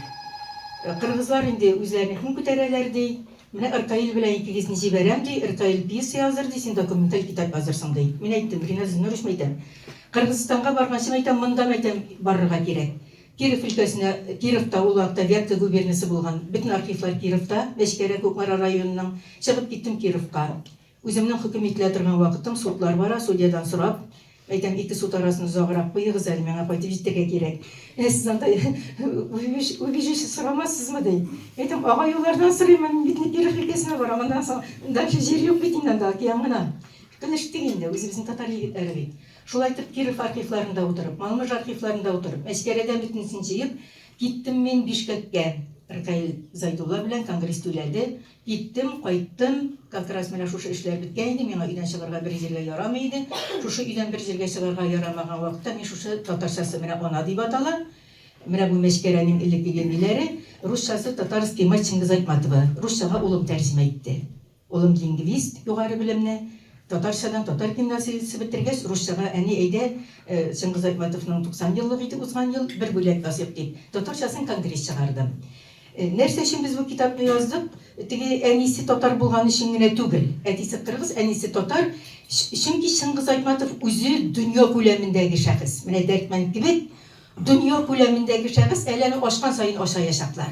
Кыргызлар инде үзләренекен күтәрәләр ди. Менә Ркаил белән икегезне җибәрәм ди, Ркаил пьеса языр ди, син документаль китап язырсың ди. Мин әйттем, Ринат Зиннурович мәйтәм, Кыргызстанга барганчы мәйтәм, монда мәйтәм барырга кирәк. Киров өлкәсенә, Кировта ул вакытта Вятка губернасы булган, бөтен архивлар Кировта, Мәчкәрә, Кукмара районының. Чыгып киттем Кировка. Үземнең хөкем ителә торган вакытым, судлар бара, судьядан сорап, әйтәм, ике суд арасын озаграк куегыз әле, миңа кайтып җитәргә кирәк. Ә сез анда убежище сорамассызмы, ди. Әйтәм, агай-улардан сорыйм, мин бит не Киров өлкәсенә барам, аннан соң дальше җир юк бит инде анда, океан гына. Көлештек инде, үзебезнең татар егетләре бит. Шулай итеп, Киров архивларында утырып, Малмыж архивларында утырып, Мәчкәрәдән бөтенесен җыеп, киттем мин Бишкәккә. Ркаил Зайдулла белән конгресс түләде. Киттем, кайттым. Как раз менә шушы эшләр беткән иде, миңа өйдән чыгарга бер җиргә ярамый иде. Шушы өйдән бер җиргә чыгарга ярамаган вакытта мин шушы татарчасы менә Ана дип атала. Менә бу Мәчкәрәнең элеккеге ниләре, русчасы Татарский мать Чингиз Айтматова. Русчага улым тәрҗемә итте. Улым лингвист, югары белемле. Татарчадан татар гимназиясе бетергәч, русчага әни, әйдә, Чыңгыз Айтматовның 90 еллыгы иде узган ел, бер бүләк языйк дип, татарчасын конгресс чыгардым. Нәрсә өчен без бу китапны яздык? Теге әнисе татар булган өчен генә түгел. Әтисе кыргыз, әнисе татар. Чөнки Чыңгыз Айтматов үзе дөнья күләмендәге шәхес. Менә Дәрдмәнд кебек дөнья күләмендәге шәхес, әле аны ачкан саен ачаячаклар.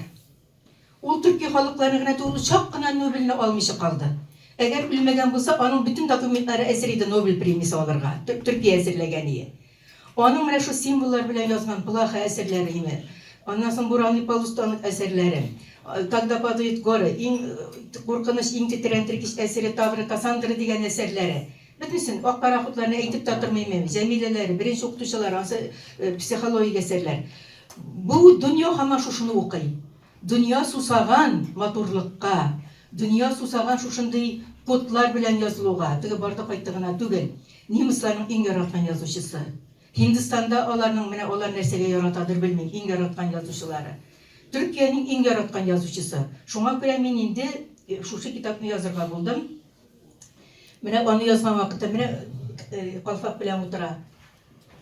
Ул төрки халыкларны гына түгел, ул чак кына Нобельне алмыйча калды. Әгәр үлмәгән булса, аның бөтен документлары әзер иде Нобель премиясе алырга, Төркия әзерләгән ие. Аның менә шул символлар белән язган Плаха әсәрләре име, аннан соң Буранный полустанок әсәрләре, Когда падают горы, иң куркыныч, иң тетрәндергеч әсәре Тавры Кассандры дигән әсәрләре. Бөтенесен, ак пароходларны әйтеп тә тормыйм мин, Җәмиләләре, беренче укытучылары, ансы психологик әсәрләр. Бу дөнья һаман шушыны укый. Дөнья сусаган матурлыкка, дөнья сусаган шушындый кодлар белән язылуга, теге барды кайтты гына түгел. Немецларның иң яраткан язучысы. Һиндстанда аларның, менә алар нәрсәгә яратадыр белмим, иң яраткан язучылары. Төркиянең иң яраткан язучысы. Шуңа күрә мин инде шушы китапны язырга булдым. Менә аны язган вакытта менә калфак белән утыра.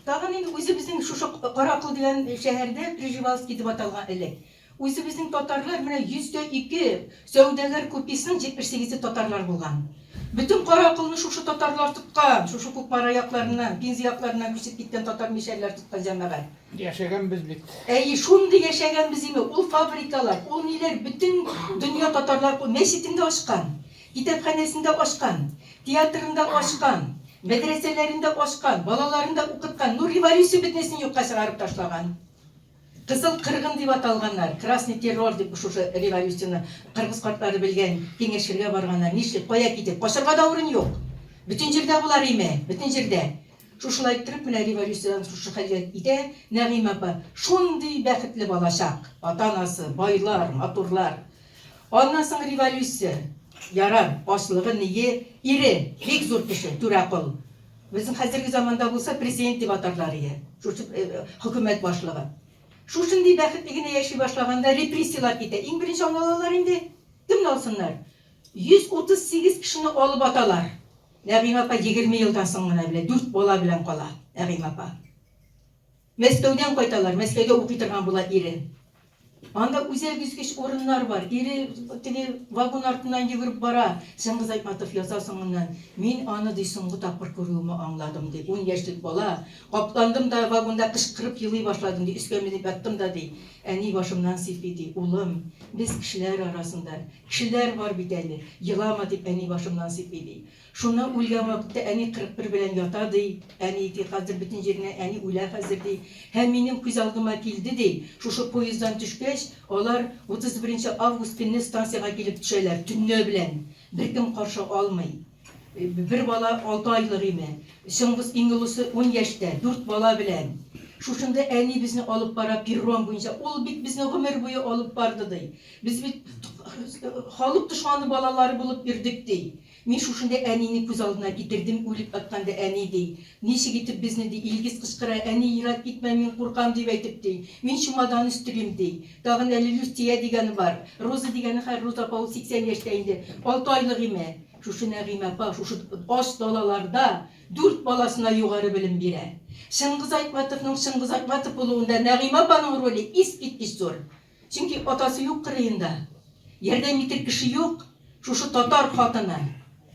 Тагын инде үзебезнең шушы Каракол дигән шәһәрдә Приживалский дип аталган элек. Үзебезнең татарлар менә 102 сәүдәгәр куписының 78-е татарлар булган. Бөтен Караколны шушы татарлар тоткан, шушы Кукмара якларыннан, Пенза якларыннан күчеп киткән татар мишәрләр тоткан җәмәгать. Яшәгәнбез бит. Әйе, шундый яшәгәнбез име, ул фабрикалар, ул ниләр, бөтен дөнья татарлар мәчетен дә ачкан. Китапханәсен дә ачкан, театрын да ачкан, мәдрәсәләрен дә ачкан, балаларын да укыткан. Ну, революция бөтенесен юкка чыгарып ташлаган. Кызыл кыргын дип аталганнар, красный террор дип шушы революцияне кыргыз картлары белгән, киңәшергә барганнар. Нишлик, кая китик? Качарга да урын юк. Бөтен җирдә болар име, бөтен җирдә. Шушылай иттереп, менә революциядән шушы хәлгә китә Нәгыймә апа. Шундый бәхетле балачак. Ата-анасы, байлар, матурлар. Аннан соң революция. Ярар, ачлыгы ние, ире, бик зур кеше, түрә кол. Безнең хәзерге заманда булса, президент дип атарлар иде. Шушы хөкүмәт башлыгы. Шушындый бәхетле генә яши башлаганда репрессияләр китә. Иң беренче аны алалар инде. Кемне алсыннар? 138 кешене алып аталар. Нәгыймә апа 20 елдан соң гына белә, дүрт бала белән кала Нәгыймә апа. Мәскәүдән кайталар, Мәскәүдә укый торган була ире. Анда үзәк өзгеч урыннар бар. Ире теге вагон артыннан йөгереп бара. Чыңгыз Айтматов яза соңыннан. Мин аны, ди, соңгы тапкыр күрүемә аңладым, ди. Ун яшьлек бала. Капландым да вагонда кычкырып елый башладым, ди. Өскә менеп яттым да, ди. Әни башымнан сыйпый, ди. Улым, без кешеләр арасында. Кешеләр бар бит әле. Елама, дип әни башымнан сыйпый, ди. Шуннан үлгән вакытта әни 41 белән ята, ди. Әни, ди, хәзер бөтен җиренә әни үлә хәзер, ди. Һәм минем күз алдыма килде, ди, шушы поезддан төшкәч, алар 31 нче август көнне станциягә килеп төшәләр, төнлә белән. Беркем каршы алмый. Бер бала алты айлык име. Чыңгыз иң олысы ун яшьтә, дүрт бала белән. Шушында әни безне алып бара перрон буенча. Ул бит безне гомер буе алып барды, ди. Без бит халык дошманы балалары булып йөрдек, ди. Мин шушында әнине күз алдына китердем, үлеп ятканда әни, ди. Ничек итеп безне, ди, Илгиз кычкыра, әни, ерак китмә, мин куркам, дип әйтеп, ди. Мин чумадан өстерим, ди. Тагын әле Люстия дигәне бар. Роза дигәне хәер, Роза апа ул 80 яшьтә инде. Алты айлык име. Шушы Нәгыймә апа шушы ач далаларда дүрт баласына югары белем бирә. Чыңгыз Айтматовның Чыңгыз Айтматов булуында Нәгыймә апаның роле искиткеч зур. Чөнки атасы юк кырыенда, ярдәм итер кеше юк, шушы татар хатыны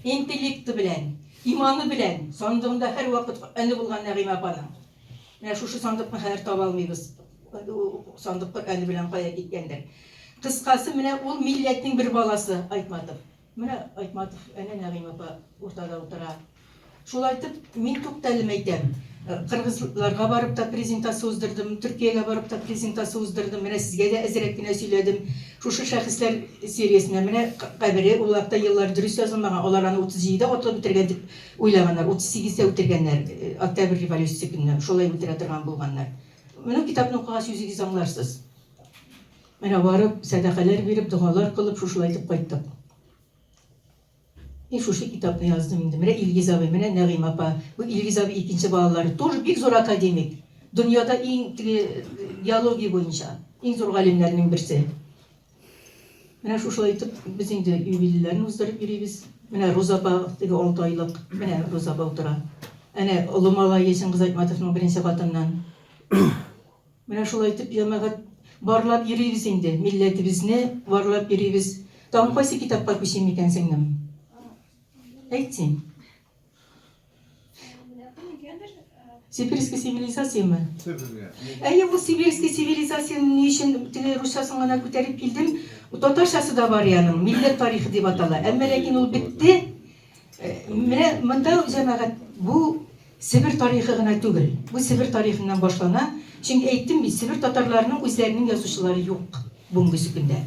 интеллекты белән, иманы белән, сандыгында һәрвакыт Коръәне булган Нәгыймә апаның. Менә шушы сандыкны хәзер таба алмыйбыз. Сандык Коръәне белән кая киткәндер. Кыскасы, менә ул милләтнең бер баласы Айтматов. Менә Айтматов, әнә Нәгыймә апа уртада утыра. Шулай итеп, мин тукталым әйтәм. Кыргызларга барып та презентация уздырдым, Төркиягә барып та презентация уздырдым. Менә сезгә дә әзрәк кенә сөйләдем. Шушы шәхесләр сериясенә менә кабере ул вакытта еллар дөрес язылмаган. Алар аны 37-дә атылып үтергән дип уйлаганнар. 38-дә үтергәннәр, Октябрь революциясе көнне шулай үтерә торган булганнар. Менә китапны укыгач үзегез аңларсыз. Менә барып, сәдакалар биреп, догалар кылып, шушылай итеп кайттык. Мин шушы китапны яздым инде. Менә Илгиз абый, менә Нәгыйм апа. Бу Илгиз абый икенче балалары. Тоже бик зур академик. Дөньяда иң теге геология буенча иң зур галимнәрнең берсе. Менә шушылай итеп без инде юбилейләрне уздырып йөрибез. Менә Роза апа теге 6 айлык. Менә Роза апа утыра. Әнә олы малае Чыңгыз Айтматовның беренче хатыннан. Менә шулай итеп, җәмәгать, барлап йөрибез инде, милләтебезне барлап йөрибез. Тагын кайсы китапка күчим икән, сеңлем? Әйт син. Сибирская цивилизацияме? Әйе, ул сибирская цивилизацияне ни өчен теге русчасын гына күтәреп килдем? Татарчасы да бар аның, милләт тарихы дип атала. Әмма ләкин ул бетте. Менә монда җәмәгать бу Себер тарихы гына түгел. Бу Себер тарихыннан башлана. Чөнки әйттем бит, Себер татарларының үзләренең язучылары юк бүгенгесе көндә.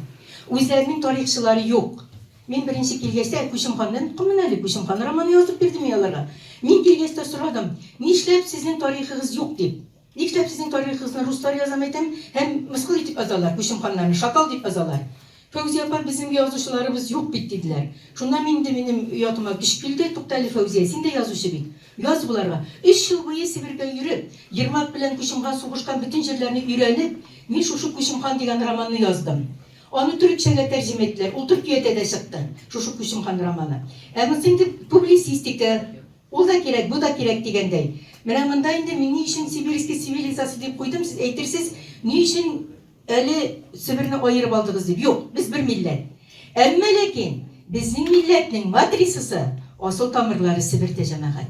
Үзләренең тарихчылары юк. Мин беренче килгәч тә, Күчем ханнан укымын әле, Күчем хан романы язып бирдем мин аларга. Мин килгәч тә сорадым, нишләп сезнең тарихыгыз юк дип. Нишләп сезнең тарихыгызны руслар язам әйтәм, һәм мыскыл итеп язалар, Күчем ханнарны шакал дип язалар. Фәүзия апа, безнең язучыларыбыз юк бит, диделәр. Шуннан инде минем оятыма көч килде, Тукта әле, Фәүзия, син дә язучы бит. Яз боларга. Өч ел буе Себергә йөреп, Ермак белән Күчемхан сугышкан бөтен җирләрне өйрәнеп, мин шушы Күчемхан дигән романны яздым. Аны төрекчәгә тәрҗемә иттеләр, ул Төркиядә дә чыкты, шушы Күчемхан романы. Ә монысы инде публицистика. Ул да кирәк, бу да кирәк дигәндәй. Менә монда инде мин ни өчен сибирский цивилизация дип куйдым, сез әйтерсез, ни өчен әле Себерне аерып алдыгыз дип. Юк, без бер милләт. Әмма ләкин безнең милләтнең матрицасы, асыл тамырлары Себердә, җәмәгать.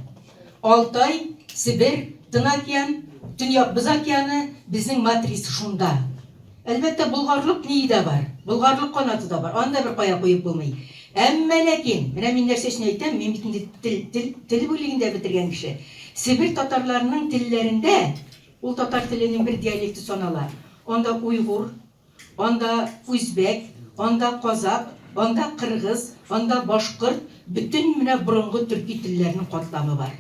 Алтай, Себер, Тын океан, Төньяк Боз океаны, безнең матрица шунда. Әлбәттә, болгарлык ние дә бар, болгарлык канаты да бар, аны да бер кая куеп булмый. Әмма ләкин, менә мин нәрсә өчен әйтәм, мин бит инде тел, тел, тел бүлегендә бетергән кеше. Себер татарларының телләрендә, ул татар теленең бер диалекты санала, анда уйгур, анда үзбәк, анда казакъ, анда кыргыз, анда башкорт, бөтен менә борынгы төрки телләрнең катламы бар.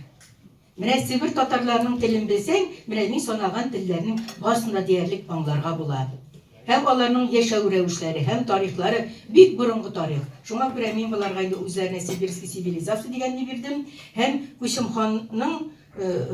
Менә Себер татарларының телен белсәң, менә мин санаган телләрнең барысын да диярлек аңларга була. Һәм аларның яшәү рәвешләре, һәм тарихлары бик борынгы тарих. Шуңа күрә мин боларга инде үзләренә сибирский цивилизация дигәнне бирдем һәм Күчем ханның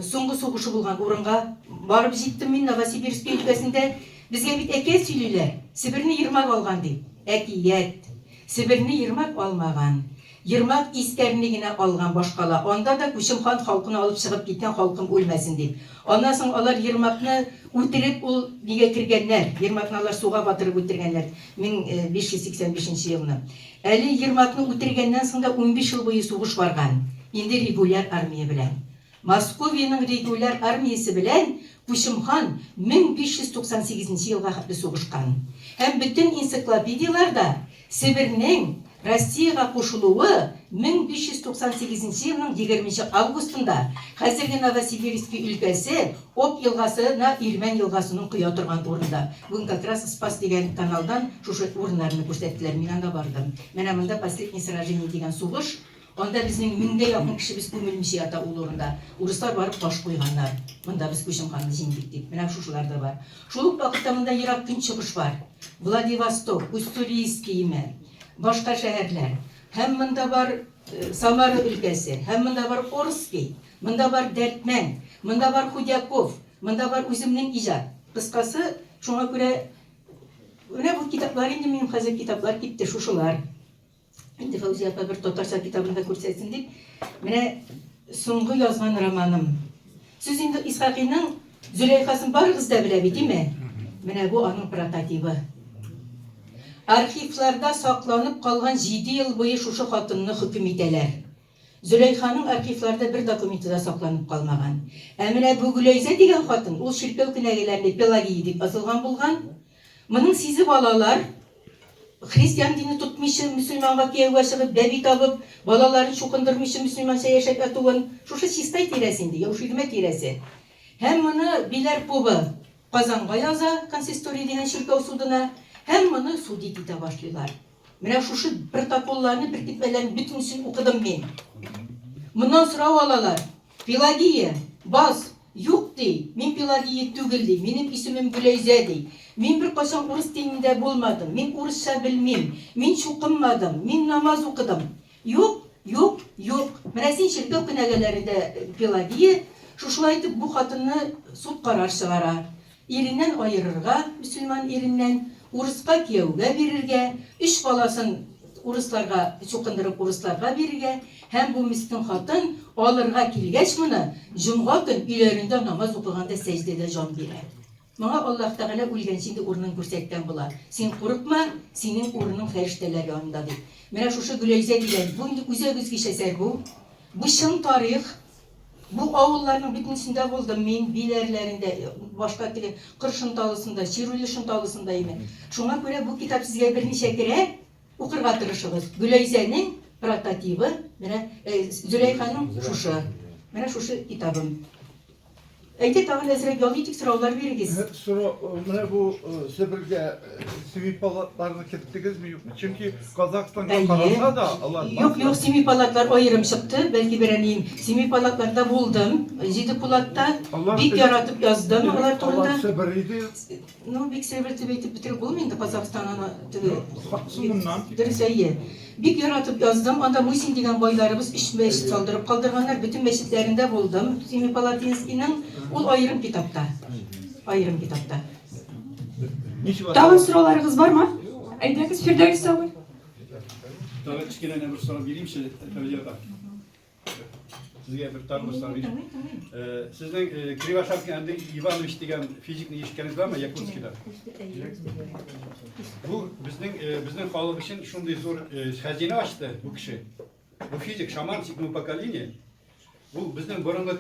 соңгы сугышы булган урынга барып җиттем мин Новосибирский өлкәсендә. Безгә бит әкият сөйлиләр, Себерне Ермак алган дип. Әкият! Себерне Ермак алмаган. Ермак Искәрне генә алган башкала. Анда да Күчем хан халкын алып чыгып киткән, халкым үлмәсен дип. Аннан соң алар Ермакны үтереп ул нигә кергәннәр. Ермакны алар суга батырып үтергәннәр 1585 нче елны. Әле Ермакны үтергәннән соң да 15 ел буе сугыш барган, инде регуляр армия белән. Московиянең регуляр армиясе белән Күчем хан 1598 нче елга хәтле сугышкан. Һәм бөтен энциклопедияләрдә Себернең Россиягә кушылуы 1598 нче елның 20 нче августында, хәзерге Новосибирски өлкәсе Обь елгасы на Ирмән елгасының коя торган урында. Бүген как раз Спас дигән каналдан шушы урыннарны күрсәттеләр, мин анда бардым. Менә монда Последнее сражение дигән сугыш. Анда безнең меңгә якын кешебез күмелмичә ята ул урында. Урыслар барып таш куйганнар. Монда без Күчем ханны җиңдек дип. Менә шушылар да бар. Шул ук вакытта монда Ерак Көнчыгыш бар. Владивосток, Усть-Цулийский име, башка шәһәрләр. Һәм монда бар Самара өлкәсе, һәм монда бар Орский, монда бар Дәрдмәнд, монда бар Худяков, монда бар үземнең иҗат. Кыскасы, шуңа күрә менә бу китаплар инде минем хәзер китаплар китте шушылар. Инде Фәүзия апа бер татарча китабын да күрсәтсен дип, менә соңгы язган романым. Сез инде Исхакыйның Зөләйхасын барыгыз да белә бит, име? Менә бу аның прототибы. Архивларда сакланып калган 7 ел буе шушы хатынны хөкем итәләр. Зөләйханың архивларда бер документы да сакланып калмаган. Ә менә бу Гөләйзә дигән хатын, ул чиркәү кенәгәләрендә Пелагия дип язылган булган. Моның сизеп алалар, христиан дине тотмыйча мөселманга кияүгә чыгып, бәби табып, балаларын чукындырмыйча мөселманча яшәп ятуын. Шушы Чистай тирәсе инде, Яуширмә тирәсе. Һәм моны Биләр побы Казанга яза, консистория дигән чиркәү судына, һәм моны судить итә башлыйлар. Менә шушы протоколларны, беркетмәләрне бөтенесен укыдым мин. Моннан сорау алалар. Пелагия, бас, юк, ди, мин Пелагия түгел, ди, минем исемем Гөләйзә, ди. Мин беркайчан урыс динендә булмадым, мин урысча белмим, мин чукынмадым, мин намаз укыдым. Юк, юк, юк. Менә син чиркәү кенәгәләрендә Пелагия, шушылай итеп бу хатынны суд карар чыгара. Иреннән аерырга, мөселман иреннән, урыска кияүгә бирергә, өч баласын урысларга чукындырып урысларга бирергә һәм бу мескен хатын алырга килгәч моны, җомга көн өйләрендә намаз укыганда сәҗдәдә җан бирә. Моңа Аллаһ Тәгалә үлгәнче инде урынын күрсәткән була. Син курыкма, синең урының фәрештәләр янында дип. Менә шушы Гөләйзә дигән, бу инде үзәк өзгеч әсәр бу. Бу чын тарих. Бу авылларның бөтенесендә булдым мин, Биләрләрендә, башка теге Кыр Шонталысында, Чирүле Шонталысында име. Шуңа күрә бу китап сезгә берничә керә, укырга тырышыгыз. Гөләйзәнең прототибы, менә Зөләйханың шушы. Менә шушы китабым. Әйдә, тагын әзрәк ял итик, сораулар бирегез. Сорау, менә бу Себергә Семипалатларны керттегезме, юкмы? Чөнки Казахстанга караса да, алар Юк, юк, Семипалатлар аерым чыкты. Бәлки бер әнием Семипалатларда булдым, Җидепулатта. Бик яратып яздым алар турында. Алар Себер иде. Ну, бик Себер дип әйтеп бетереп булмый инде, Казахстан аны теге. Соңыннан. Дөрес, әйе. Бик яратып яздым. Анда Мусин дигән байларыбыз өч мәчет салдырып калдырганнар. Бөтен мәчетләрендә булдым Семипалатинскийның. Ул аерым китапта. Аерым китапта. Тагын сорауларыгыз бармы? Әйдәгез, Фирдәвис абый. Тагын кечкенә генә бер сорау биримче, Фәүзия апа. Сезгә бер тагын бер сорау бирим. Сезнең Кривошапкин Андрей Иванович дигән физикны ишеткәнегез бармы Якутскида? Бу безнең безнең халык өчен шундый зур хәзинә ачты бу кеше. Бу физик, шаман седьмого поколения. Бу безнең борынгы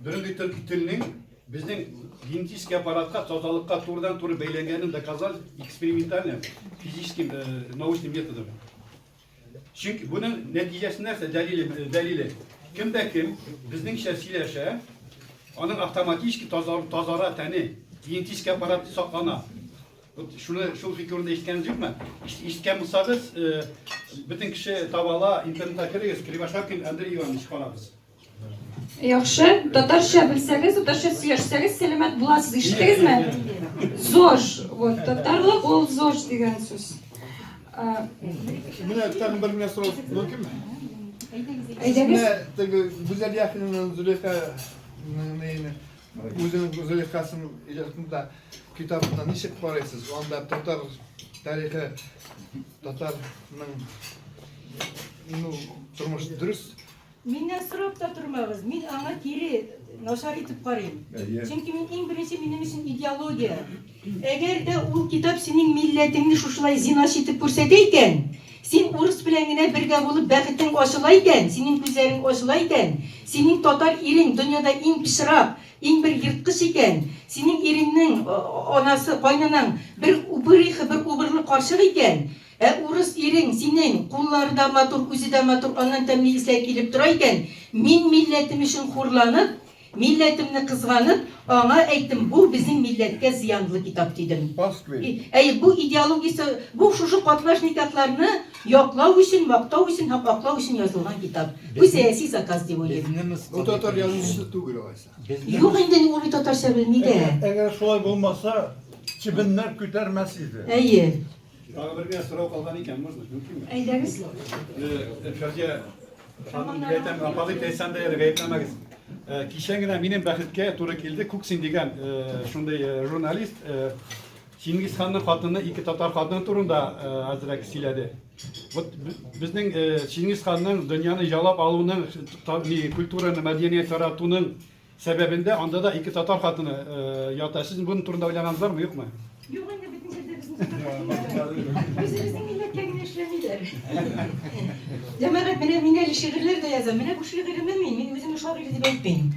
борынгы төрки телнең безнең генетический аппаратка, тазалыкка турыдан-туры бәйләнгәнен доказал экспериментально, физическим, научным методом. Чөнки буның нәтиҗәсе нәрсә, дәлиле, э, дәлиле. Кем дә кем безнеңчә сөйләшә, аның автоматически тазар, тазара тәне, генетический аппарат саклана. Вот шуны шул фикерне ишеткәнегез юкмы? Ишеткән булсагыз, э, бөтен кеше таба ала, интернетка керегез, Кривошапкин Андрей Иванович карагыз. Яхшы, татарча белсәгез, татарча сөйләшсәгез, сәламәт буласыз. Ишеттегезме? ЗОЖ. Вот, татарлык ул ЗОЖ дигән сүз. Менә тагын бер генә сорау мөмкинме? Әйдәгез. Менә теге Гүзәл Яхинаның Зөләйха үзенең Зөләйхасын иҗатында китабына ничек карыйсыз? Анда татар тарихы, татарның ну, тормыш дөрес. Миннән сорап та тормагыз, мин аңа кире начар итеп карыйм. Чөнки мин иң беренче минем өчен идеология. Әгәр дә ул китап синең милләтеңне шушылай зиначы итеп күрсәтә икән, син урыс белән генә бергә булып бәхетең ачыла икән, синең күзләрең ачыла икән, синең татар ирең дөньяда иң пычрак, иң бер ерткыч икән, синең иреңнең анасы, кайнанаң бер упыриха, бер убырлы карчык икән, Ә урыс ирең синең, куллары да матур, үзе дә матур, аннан тәмле исләр килеп тора икән, мин милләтем өчен хурланып, милләтемне кызганып, аңа әйттем, бу безнең милләткә зыянлы китап, дидем. Пасквиль. Әйе, бу идеологиясе, бу шушы катнаш никахларны яклау өчен, мактау өчен һәм аклау өчен язылган китап. Бу сәяси заказ дип уйлыйм. Бу татар язучысы түгел алайса. Юк инде, ул бит татарча белми дә. Әгәр шулай булмаса, чебеннәр күтәрмәс иде. Әйе. Тагы бер генә сорау калган икән, можно, мөмкинме? Әйдәгез. Фәрзия ханым дип әйтәм, апа дип әйтсәм дә әле гаепләмәгез. Кичә генә минем бәхеткә туры килде, Куксин дигән шундый журналист Чингиз ханның хатыны ике татар хатыны турында әзрәк сөйләде. Вот безнең Чингиз ханның дөньяны яулап алуның, культураны, мәдәният таратуның Сәбәбендә анда да ике татар хатыны ята. Сез моның турында уйлаганыгыз юкмы? Юк инде, бөтен җирдә безнең татар хатыннары. Үзебезнең милләткә генә эшләмиләр. Җәмәгать, менә мин әле шигырьләр дә язам. Менә бу шигыремне мин, мин үземне шагыйрь дип әйтмим.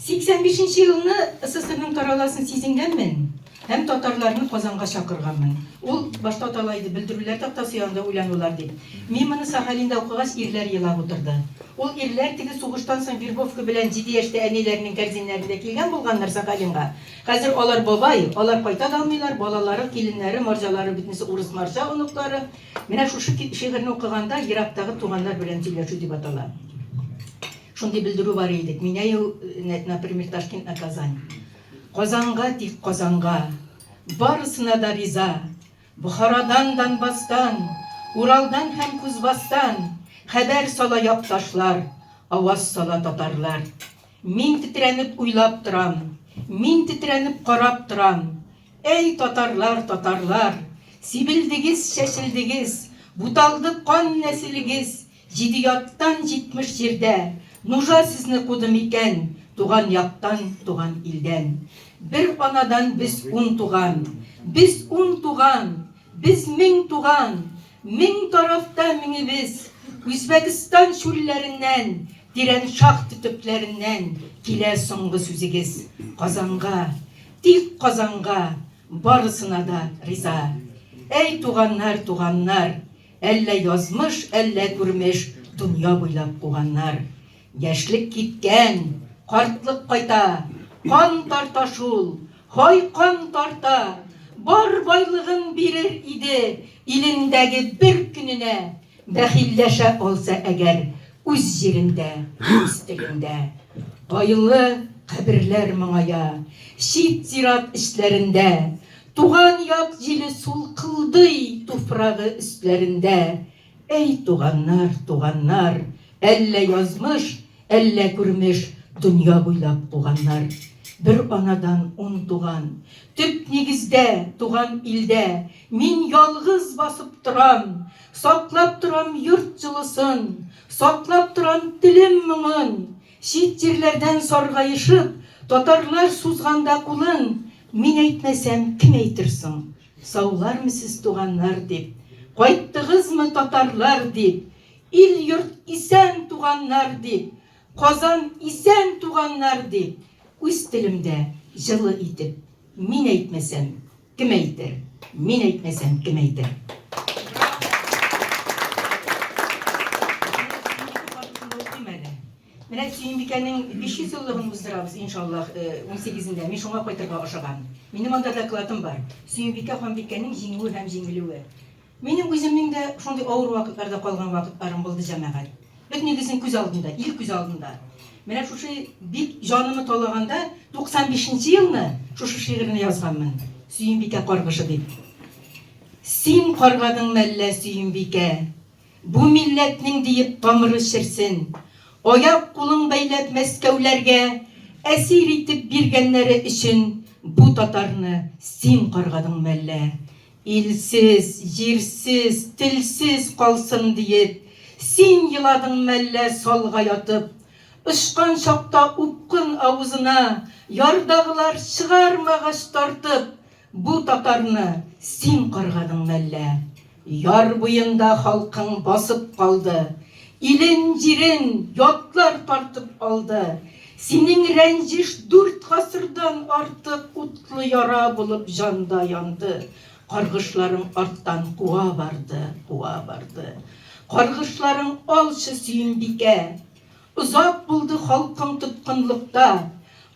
85 нче елны СССРның тараласын сизенгәнмен һәм татарларны Казанга чакырганмын. Ул башта атала иде, белдерүләр тактасы янында уйланулар дип. Мин моны Сахалинда укыгач, ирләр елап утырды. Ул ирләр теге сугыштан соң вербовка белән җиде яшьтә әниләренең кәрзиннәрендә килгән булганнар Сахалинга. Хәзер алар бабай, алар кайта да алмыйлар, балалары, киленнәре, марҗалары бөтенесе урыс марҗа оныклары. Менә шушы шигырьне укыганда ерактагы туганнар белән сөйләшү дип атала. Шундый белдерү бар иде. Меняю, например, Ташкент на Казань. Казанга тик Казанга. Барысына да риза. Бохарадан, Донбасстан, Уралдан һәм Кузбасстан Хәбәр сала якташлар, Аваз сала татарлар. Мин тетрәнеп уйлап торам, Мин тетрәнеп карап торам. Әй, татарлар, татарлар, Сибелдегез, чәчелдегез, Буталды кан нәселегез, Җиде яттан 70 җирдә Нужа сезне куды микән Туган яктан, туган илдән? Бер анадан без ун туган, Без ун туган, без 1000 туган, 1000 тарафта меңебез, Үзбәкстан чүлләреннән, Тирән шахта төпләреннән Килә соңгы сүзегез. Казанга, тик Казанга, Барысына да риза. Әй, туганнар, туганнар, Әллә язмыш, әллә күрмеш, Дөнья буйлап куганнар. Яшьлек киткән, картлык кайта, Кан тарта шул, һай кан тарта. Бар байлыгын бирер иде Илендәге бер көненә, Бәхилләшә алса әгәр Үз җирендә, үз телендә. Айлы каберләр моңая, Чит зират эчләрендә. Туган як җиле сулкылдый Туфрагы өсләрендә. Әй, туганнар, туганнар, Әллә язмыш, әллә күрмеш, Дөнья буйлап куганнар. Бер анадан ун туган, Төп нигездә, туган илдә, Мин ялгыз басып торам, Саклап торам йорт җылысын, Саклап торам телем моңын. Чит җирләрдән саргаешып, Татарлар сузганда кулын, Мин әйтмәсәм, кем әйтер соң? Саулармы сез, туганнар, дип, Кайттыгызмы, татарлар, дип, Ил-йорт исән, туганнар, дип, Казан исән, туганнар, дип, Үз телемдә җылы итеп, Мин әйтмәсәм, кем әйтер? Мин әйтмәсәм, кем әйтер? Менә Сөембикәнең 500 еллыгын уздырабыз, иншаллаһ, 18-ндә. Мин шуңа кайтырга ашыгам. Минем анда докладым бар. Сөембикә ханбикәнең җиңүе һәм җиңелүе. Минем үземнең дә шундый авыр вакытларда калган вакытларым булды, җәмәгать. Бөтенегезнең күз алдында, ил күз алдында. Менә шушы бик җанымы талаганда 95 нче елны шушы шигырьне язганмын. Сөембикә каргышы дип. Син каргадың мәллә, Сөембикә? Бу милләтнең диеп тамыры черсен. Аяк-кулың бәйләп Мәскәүләргә әсир итеп биргәннәре өчен бу татарны син каргадың мәллә? Илсез, җирсез, телсез калсын диеп, Син еладың мәллә салга ятып? Очкан чакта упкын авызына Ярдагылар чыгармагач тартып, Бу татарны син каргадың мәллә? Яр буенда халкың басып калды, Илен-җирен ятлар тартып алды. Синең рәнҗеш дүрт гасырдан артык Утлы яра булып җанда янды. Каргышларың арттан куа барды, куа барды. Каргышларың алчы, Сөембикә! Озак булды халкың тоткынлыкта.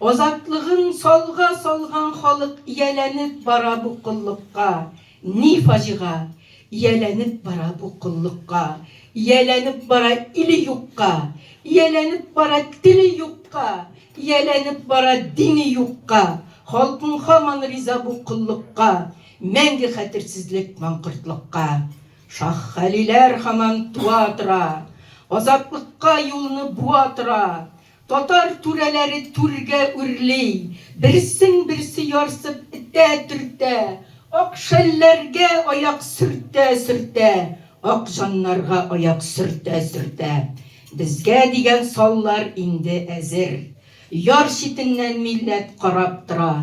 Азатлыгын салга салган халык Ияләнеп бара бу коллыкка. Ни фаҗига! Ияләнеп бара бу коллыкка. Ияләнеп бара иле юкка. Ияләнеп бара теле юкка. Ияләнеп бара дине юкка. Халкың һаман риза бу коллыкка. Мәңге хәтерсезлек маңкортлыкка. Шаһгалиләр һаман туа тора, Азатлыкка юлны буа тора. Татар түрәләре түргә үрли, Берсен-берсе ярсып этә-төртә, Ак шәлләргә аяк сөртә-сөртә, Ак җаннарга аяк сөртә-сөртә. Безгә дигән саллар инде әзер. Яр читеннән милләт карап тора.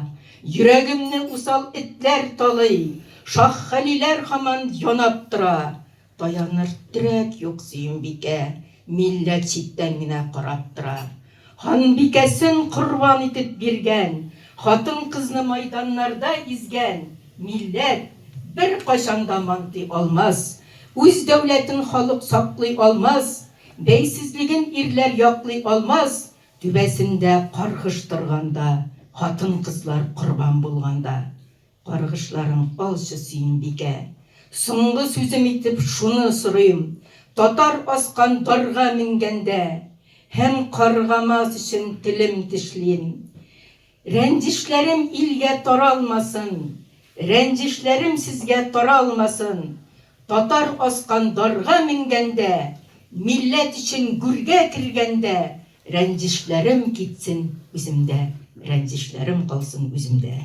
Йөрәгемне усал этләр талый, Шаһгалиләр һаман янап тора. Таяныр терәк юк, Сөембикә, Милләт читтән генә карап тора. Ханбикәсен корбан итеп биргән, Хатын-кызны майданнарда изгән Милләт беркайчан да мантый алмас. Үз дәүләтен халык саклый алмас, Бәйсезлеген ирләр яклый алмас, Түбәсендә каргыш торганда, Хатын-кызлар корбан булганда. Каргышларың алчы, Сөембикә. Соңгы сүзем итеп шуны сорыйм, Татар аскан дарга менгәндә, Һәм каргамас өчен телем тешлим. Рәнҗешләрем илгә таралмасын, Рәнҗешләрем сезгә таралмасын. Татар аскан дарга менгәндә, Милләт өчен гүргә кергәндә, Рәнҗешләрем китсен үземдә, Рәнҗешләрем калсын үземдә.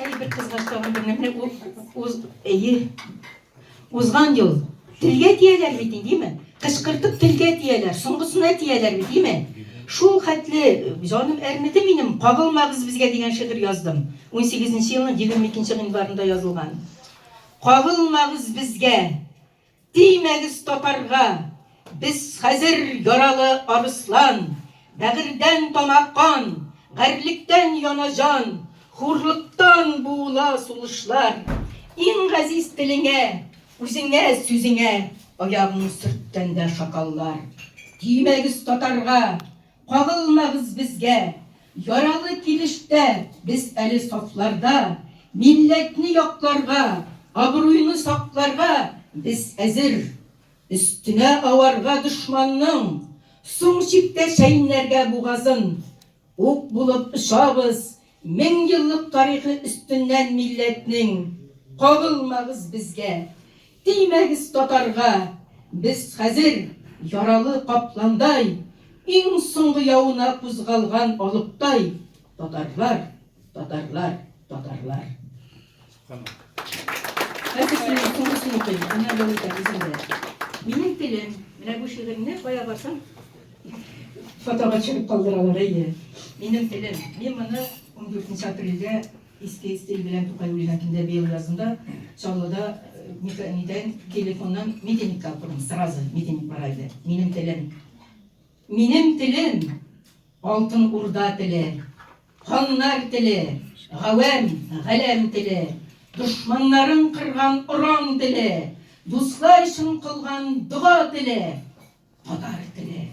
Әй, бер кызгач тагын бер нәмне уз, әйе. Узган ел телгә тияләр бит инде, димме? Кычкыртып телгә тияләр, соңгысына тияләр бит, димме? Шул хәтле җаным әрнеде минем, кагылмагыз безгә дигән шигырь яздым. 18 нче елның 22 гыйнварында язылган. Кагылмагыз безгә, тимәгез татарга, без хәзер яралы арыслан, бәгырьдән тама кан, гарьлектән яна җан, Хурлыктан буыла сулышлар. Иң газиз телеңә, үзеңә, сүзеңә Аягың сөрткәндә шакаллар. Тимәгез татарга, кагылмагыз безгә, Яралы килештә без әле сафларда, Милләтне якларга, абруйны сакларга без әзер. Өстенә аварга дошманның, Соң чиктә чәйнәргә бугазын. Ук булып очабыз, меңьеллык тарихы өстеннән милләтнең. Кагылмагыз безгә, тимәгез татарга, без хәзер, яралы капландай, иң соңгы явына кузгалган алыптай, татарлар, татарлар, татарлар. Хәзер синең соңгысын укыйм, аннан ял итәбез инде. Минем телем, менә бу шигырьне кая барсам, фотога төшереп калдыралар, әйе. Минем телем. Мин моны 14 апрельдә Иске стиль белән Тукай үлгән көндә быел язында Чаллыда нидән телефоннан митингка укыдым, сразу митинг бара иде. Минем телем. Минем телем, Алтын Урда теле. Ханнар теле, гавәм, галәм теле, Дошманнарын кырган оран теле, Дуслар өчен кылган дога теле, Татар теле.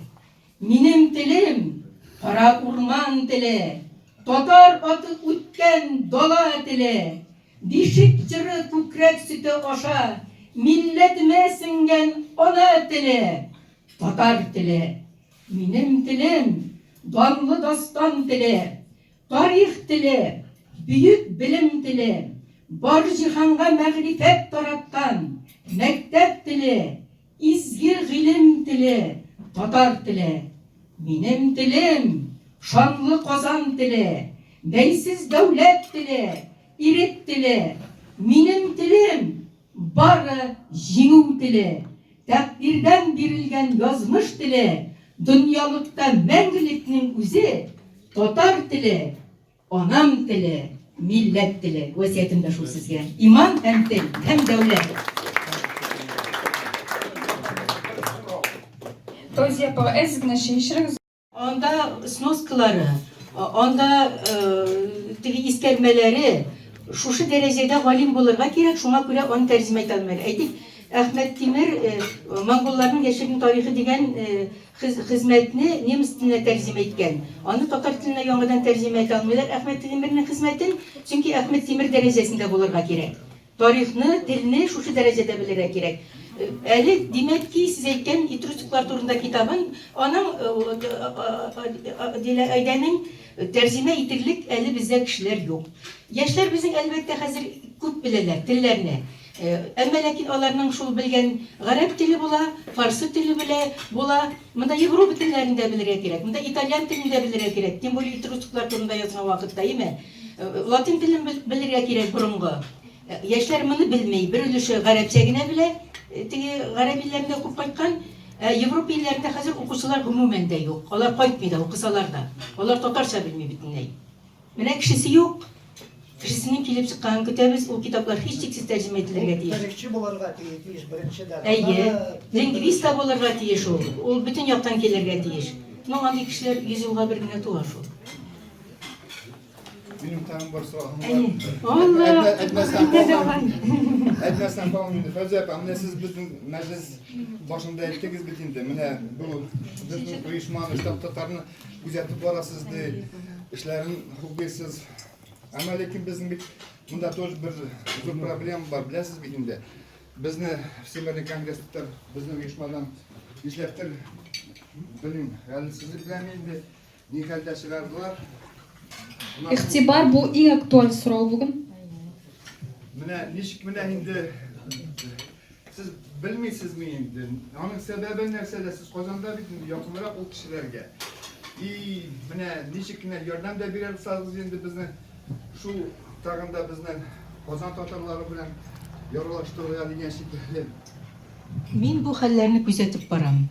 Минем телем, кара урман теле, Татар аты үткән дала теле, Бишек җыры күкрәк сөте аша Милләтемә сеңгән ана теле, Татар теле. Минем телем, данлы дастан теле, Тарих теле, бөек белем теле, Бар җиһанга мәгърифәт тараткан Мәктәп теле, изге гыйлем теле, Татар теле. Минем телем, шанлы Казан теле, Бәйсез дәүләт теле, ирек теле. Минем телем, бары җиңү теле, Тәкъдирдән бирелгән язмыш теле, Дөньялыкта мәңгелекнең үзе, Татар теле, анам теле, милләт теле. Васыятем дә шул сезгә. Иман һәм тел, һәм дәүләт. Фәүзия апа, әз генә чәй эчерегез. Анда сноскалары, анда теге искәрмәләре шушы дәрәҗәдә галим булырга кирәк, шуңа күрә аны тәрҗемә итә алмыйлар. Әйтик, Әхмәт Тимер Монголларның яшерен тарихы дигән хезмәтне немец теленә тәрҗемә иткән. Аны татар теленә яңадан тәрҗемә итә алмыйлар Әхмәт Тимернең хезмәтен, чөнки Әхмәт Тимер дәрәҗәсендә булырга кирәк. Тарихны, телне шушы дәрәҗәдә белергә кирәк. Әле, димәк ки, сез әйткән этрусклар турында китабын аның Дилә Айдәнең тәрҗемә итерлек әле бездә кешеләр юк. Яшьләр безнең, әлбәттә, хәзер күп беләләр телләрне. Әмма ләкин аларның шул белгән гарәп теле була, фарсы теле белә була. Монда Европа телләрен дә белергә кирәк, монда итальян телен дә белергә кирәк, тем более этрусклар турында язган вакытта, әйеме? Латин телен белергә кирәк борынгы. Яшьләр моны белми. Бер өлеше гарәпчә генә белә, теге гарәп илләрендә укып кайткан. Ә Европа илләрендә хәзер укучылар гомумән дә юк. Алар кайтмый да, укысалар да. Алар татарча белми бөтенләй. Менә кешесе юк. Кешесенең килеп чыкканын көтәбез. Ул китаплар һичшиксез тәрҗемә ителергә тиеш. Тарихчы булырга тиеш беренчедән. Әйе. Лингвист та булырга тиеш ул. Ул бөтен яктан килергә тиеш. Ну, андый кешеләр 100 елга бер генә туа шул. Минем тагын бер соравым бар. Әйе. Алла. Әйтмәсәм калмам. Әйтмәсәм калмам инде. Фәүзия апа, менә сез безнең мәҗлес башында әйттегез бит инде. Менә бу безнең оешманы, штаб татарны күзәтеп барасыз ди, эшләрен хуплыйсыз. Әмма ләкин безнең бит монда тоже бер зур проблема бар, беләсез бит инде. Безне Всемирный конгресс татар безнең оешмадан нишләптер, белмим, гаделсезлек белән инде Ни хәлдә чыгардылар? Игътибар, бу иң актуаль сорау бүген. Менә ничек менә инде сез белмисезме инде? Аның сәбәбе нәрсәдә? Сез Казанда бит инде якынрак ул кешеләргә. И менә ничек кенә ярдәм дә бирә алсагыз инде безне шул тагын да безне Казан татарлары белән яралаштырырга дигән шикелле. Мин бу хәлләрне күзәтеп барам.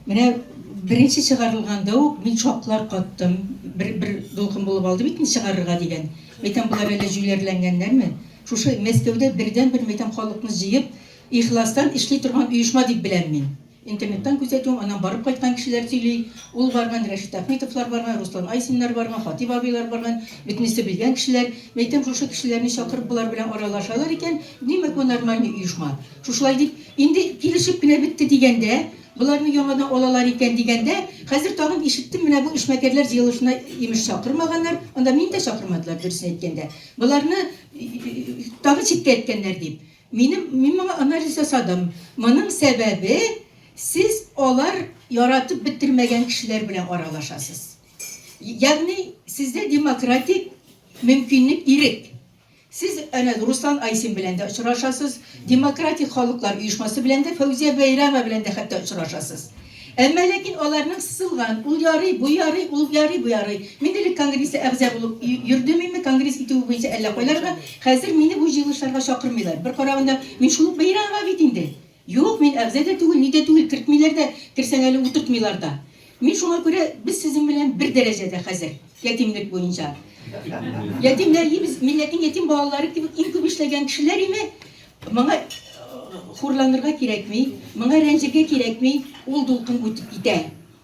Менә беренче чыгарылганда ук мин шаклар каттым. Бер, бер дулкын булып алды бит инде чыгарырга дигән. Мәйтәм, болар әллә җүләрләнгәннәрме? Шушы Мәскәүдә бердәнбер, мәйтәм, халыкны җыеп, ихластан эшли торган оешма дип беләм мин. Интернеттан күзәтүем, аннан барып кайткан кешеләр сөйли. Ул барган, Рәшит Әхмитовлар барган, Руслан Айсиннар барган, Хатип абыйлар барган, бөтенесе белгән кешеләр. Мәйтәм, шушы кешеләрне чакырып болар белән аралашалар икән, димәк, бу нормальный оешма. Шушылай дип, инде килешеп кенә бетте дигәндә, боларны яңадан алалар икән дигәндә, хәзер тагын ишеттем, менә бу эшмәкәрләр җыелышына имеш чакырмаганнар, анда мине дә чакырмадылар, дөресен әйткәндә. Боларны тагын читкә эткәннәр дип. Минем, мин моңа анализ ясадым. Моның сәбәбе, сез алар яратып бетермәгән кешеләр белән аралашасыз. Ягъни сездә демократик мөмкинлек, ирек. Сез әнә Руслан Айсин белән дә очрашасыз, Демократик халыклар оешмасы белән дә, Фәүзия Бәйрәмова белән дә хәтта очрашасыз. Әмма ләкин аларның сызылган, ул ярый, бу ярый, ул ярый, бу ярый. Мин элек конгресста әгъза булып йөрдем инде, конгресс итүе буенча әллә кайларга. Хәзер мине бу җыелышларга чакырмыйлар. Бер караганда, мин шул ук Бәйрәмова бит инде. Юк, мин әгъза да түгел, ни дә түгел, кертмиләр дә, керсәң әле утыртмыйлар да. Мин шуңа күрә без сезнең белән бер дәрәҗәдә хәзер, ятимлек буенча. Ятимнәр без милләтнең ятим балалары кебек иң күп эшләгән кешеләр име? Моңа хурланырга кирәкми, моңа рәнҗергә кирәкми, ул дулкын үтеп китә.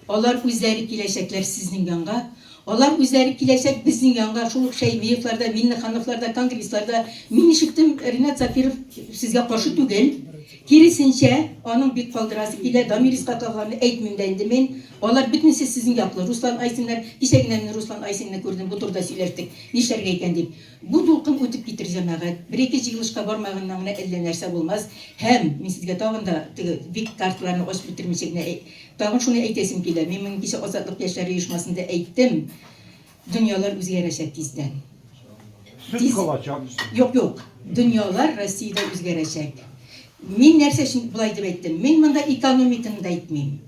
Алар үзләре киләчәкләр сезнең янга. Алар үзләре киләчәк безнең янга, шул ук Шәймиевлар да, Миңнехановлар да, конгресслар да. Мин ишеттем, Ринат Закиров сезгә каршы түгел. Киресенчә, аның бик калдырасы килә, Дамир Исхаковларны әйтмим дә инде мин. Алар бөтенесе сезнең яклы. Руслан Айсиннар, кичә генә мин Руслан Айсинны күрдем, бу турыда сөйләштек, нишләргә икән дип. Бу дулкын үтеп китер, җәмәгать. Бер-ике җыелышка бармаганнан гына әллә нәрсә булмас. Һәм, мин сезгә тагын да теге бик карталарны ачып бетермичә генә Тагын шуны әйтәсем килә, мин моны кичә Азатлык яшьләре оешмасында әйттем, дөньялар үзгәрәчәк тиздән. Сөт Тиз... калачак. Юк, юк. Дөньялар Россиядә үзгәрәчәк. Мин нәрсә өчен болай дип әйттем? Мин монда экономиканы да әйтмим.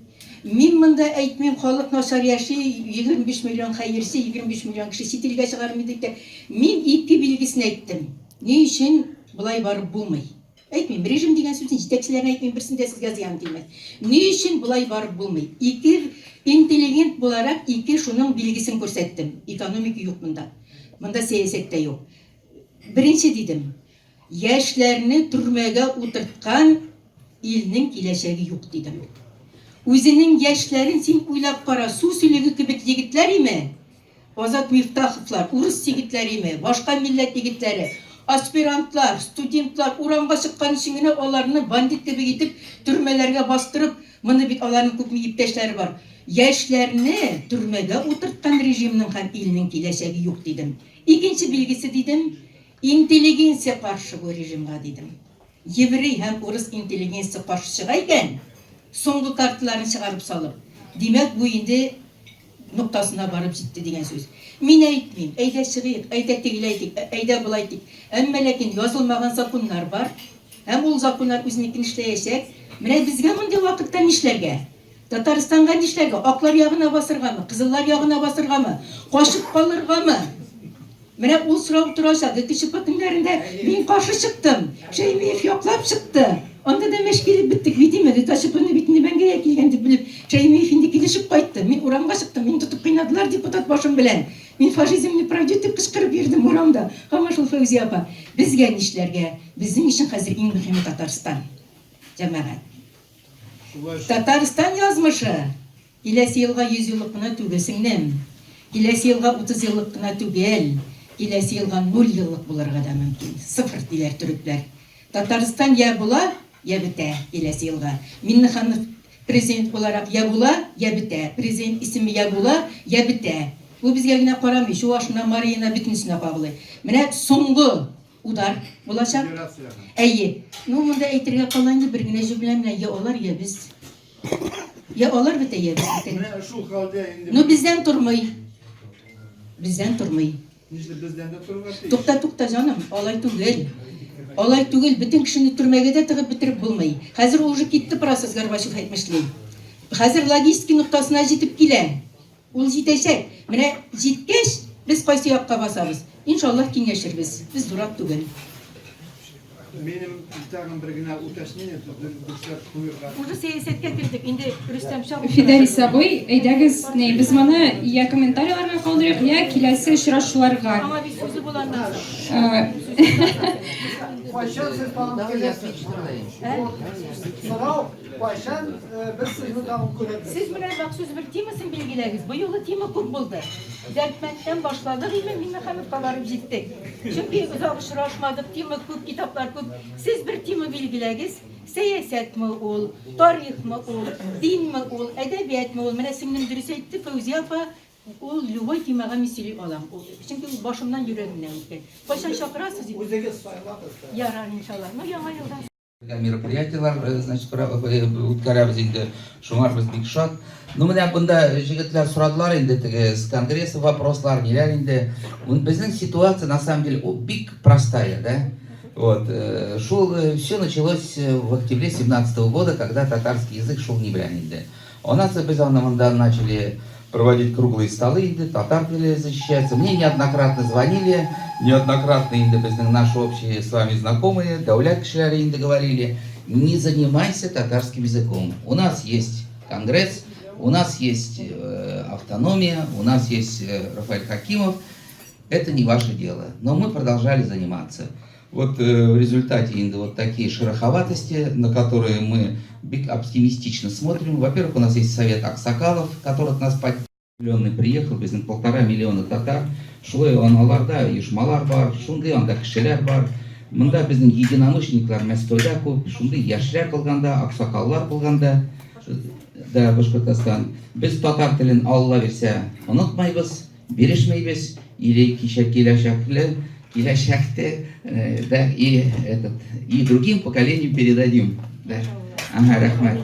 Мин монда әйтмим, халык начар яши, 25 миллион хәерче, 25 миллион кеше чит илгә чыгармый дип тә. Мин ике билгесен әйттем. Ни өчен? болай барып булмый? Әйтмим, режим дигән сүзне җитәкчеләрне әйтмим, берсен дә сезгә зыян килмәс. Ни өчен болай барып булмый? Ике интеллигент буларак ике шуның билгесен күрсәттем. Экономика юк монда. Монда сәясәт тә юк. Беренче дидем, яшьләрне төрмәгә утырткан илнең киләчәге юк дидем. Үзенең яшьләрен син уйлап кара, су сөлеге кебек егетләр име? Азат Мифтаховлар, урыс егетләреме, башка милләт егетләре, аспирантлар, студентлар урамга чыккан өчен генә аларны бандит кебек итеп төрмәләргә бастырып, моны бит аларның күпме иптәшләре бар. Яшьләрне төрмәгә утырткан режимның һәм илнең киләчәге юк, дидем. Икенче билгесе, дидем, интеллигенция каршы бу режимга, дидем. Еврей һәм урыс интеллигенциясе каршы чыга икән, соңгы карталарын чыгарып салып, димәк, бу инде ноктасына барып җитте дигән сүз. Мин әйтмим, әйдә чыгыйк, әйдә тегеләй итик, әйдә болай итик. Әмма ләкин язылмаган законнар бар, һәм ул законнар үзенекен эшләячәк. Менә безгә мондый вакытта нишләргә? Татарстанга нишләргә? Аклар ягына басыргамы, кызыллар ягына басыргамы, качып калыргамы? Менә ул сорау торачак. ГКЧП көннәрендә мин каршы чыктым. Шәймиев яклап чыкты. Анда да мәш килеп беттек бит инде. ГКЧПны бит инде мәңгегә килгән дип белеп, Шәймиев инде килешеп кайтты. Мин урамга чыктым, мине тотып кыйнадылар депутат башым белән. Мин фашизм не пройдет дип кычкырып йөрдем урамда. Һаман шул Фәүзия апа. Безгә нишләргә? Безнең өчен хәзер иң мөһиме Татарстан. Җәмәгать. Татарстан язмышы Киләсе елга 100 еллык кына түгел, сеңлем. Киләсе елга 30 еллык кына түгел. Киләсе елга нуль еллык булырга да мөмкин. Сыфыр, диләр төрекләр. Татарстан я була, я бетә киләсе елга. Миннеханов президент буларак я була, я бетә. Президент исеме я була, я бетә. Бу безгә генә карамый, чувашына, мариена, бөтенесенә кагылый. Менә соңгы удар булачак. Әйе. Ну, монда әйтергә кала инде бер генә җөмлә менә, я алар, я без. Я алар бетә, я без бетә. Менә шул хәлдә инде. Ну, бездән тормый. Бездән тормый. Нишләп бездән дә торырга тиеш? Тукта, тукта, җаным, алай түгел. Алай түгел, бөтен кешене төрмәгә дә тыгып бетереп булмый. Хәзер ул уже китте процесс, Горбачев әйтмешли. Хәзер логистика ноктасына җитеп килә. Ул җитәчәк. Менә җиткәч, без кайсы якка басабыз? Иншаллаһ, киңәшербез. Без дурак түгел. Минем тагын бер генә уточнение, дөресләп куерга. Уже сәясәткә кердек, инде Рөстәм чак Фидәрис абый, әйдәгез, ни, без моны я комментарийларга калдырыйк, я киләсе очрашуларга. Аңа бит сүзе була аннан соң. Кайчан сез тагын киләсез? Сорау, Кайчан без сезне тагын күрербез? Сез менә махсус бер темасын билгеләгез. Бу юлы тема күп булды. Дәрдмәндтән башладык, инде Миңнехановка барып җиттек. Чөнки озак очрашмадык, тема күп, китаплар күп. Сез бер тема билгеләгез. Сәясәтме ул, тарихмы ул, динме ул, әдәбиятмы ул? Менә сеңлем дөрес әйтте, Фәүзия апа, ул любой темага мин сөйли алам. Чөнки ул башымнан, йөрәгемнән үткән. Кайчан чакырасыз? Үзегез сайлагыз. Ярар, иншалла. Ну, яңа елдан. Мероприятиелар, значит, үткәрәбез инде. Шуңар без бик шат. Ну, менә бында җегетләр сорадылар инде теге с конгресса вопрослар, ниләр инде. Безнең ситуация, на самом деле, бик простая, да? Вот, шул, все началось в октябре 17 года, когда татарский язык шул ни белән инде. Аннан соң без аны монда начали проводить круглые столы инде, татар теле защищается. Мне неоднократно звонили, неоднократно инде безнең наши общие с вами знакомые, дәүләт кешеләре инде говорили, не занимайся татарским языком. У нас есть конгресс, у нас есть автономия, у нас есть Рафаэль Хакимов. Это не ваше дело. Но мы продолжали заниматься. Вот в результате инде вот такие шероховатости, на которые мы бик оптимистично смотрим. Во-первых, у нас есть совет аксакалов, который от нас поддерживает. Приехал, безнең 1,5 миллиона татар. Шулай аларда оешмалар бар, шундый анда кешеләр бар. Монда безнең единомышленниклар Мәскәүдә күп, шундый яшьләр кылганда, аксакаллар кылганда, да, Башкортостан. Без татар телен Алла бирсә онытмайбыз, бирешмәйбез, или кичә киләчәкле, киләчәктә, да, и этот, и другим поколениям передадим. Да. Ага, рәхмәт.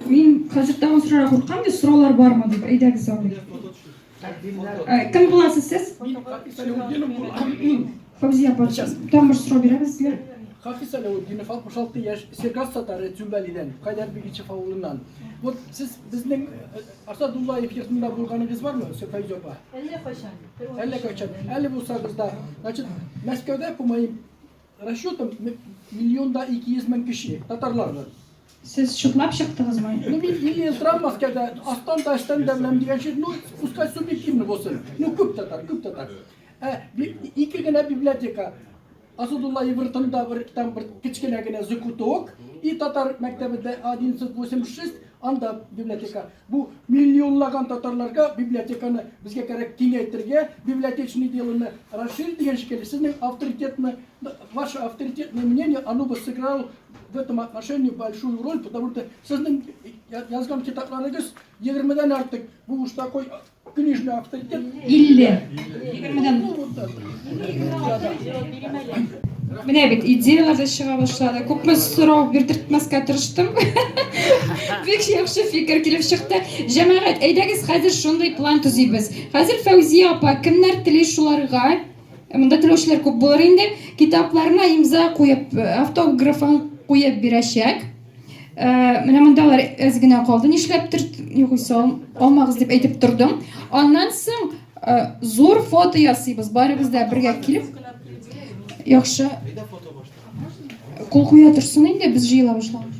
Мин хәзер тагын сорарга куркам, дип сораулар бармы дип. Әйдәгез, абый. Кем буласыз сез? Фәүзия апа, тагын бер сорау бирәбез сезгә. Хафиз Аләүтдинов, 66 яшь, Сергаз татары, Цүмбәлидән, Кайдар Бигичев авылыннан. Вот сез безнең э, Асадуллаев йортында булганыгыз бармы, Фәйзә апа? Әллә кайчан. Әллә кайчан. Әле булсагыз да. Значит, Мәскәүдә, по моим расчетам, миллион да 200 мең кеше, татарлардан. Сез чутлап чыктыгызмы? Ну, мин 50 ел торам Мәскәүдә, астан да өстән дә беләм дигән шик, ну, пускай субъективно булсын. Ну, күп татар, күп татар. Ә, ике генә библиотека. Асадулла Ивертонда бер там бер кечкенә генә закуток и татар мәктәбендә 1186 анда библиотека. Бу миллионлаган татарларга библиотеканы безгә кирәк киңәйтергә, библиотечный делоны расширить дигән шикелле. Сезнең авторитетны, ваше авторитетное мнение, оно бы сыграло в этом отношении большую роль, потому что сезнең язган китапларыгыз 20-дән артык. Бу уж такой Книжный авторитет. 50. Егермедән. Менә бит идеялар да чыга башлады. Күпме сорау бирдертмәскә тырыштым. Бик яхшы фикер килеп чыкты. Җәмәгать, әйдәгез хәзер шундый план төзибез. Хәзер Фәүзия апа кемнәр тели шуларга, монда теләүчеләр күп булыр инде, китапларына имза куеп, автографын куеп бирәчәк. Э, менә монда алар әз генә калды, нишләптер, югыйсә алмагыз дип әйтеп тордым. Аннан соң э, зур фото ясыйбыз, барыбыз да бергә килеп. Яхшы. Кул куя торсын инде, без җыела башлагач.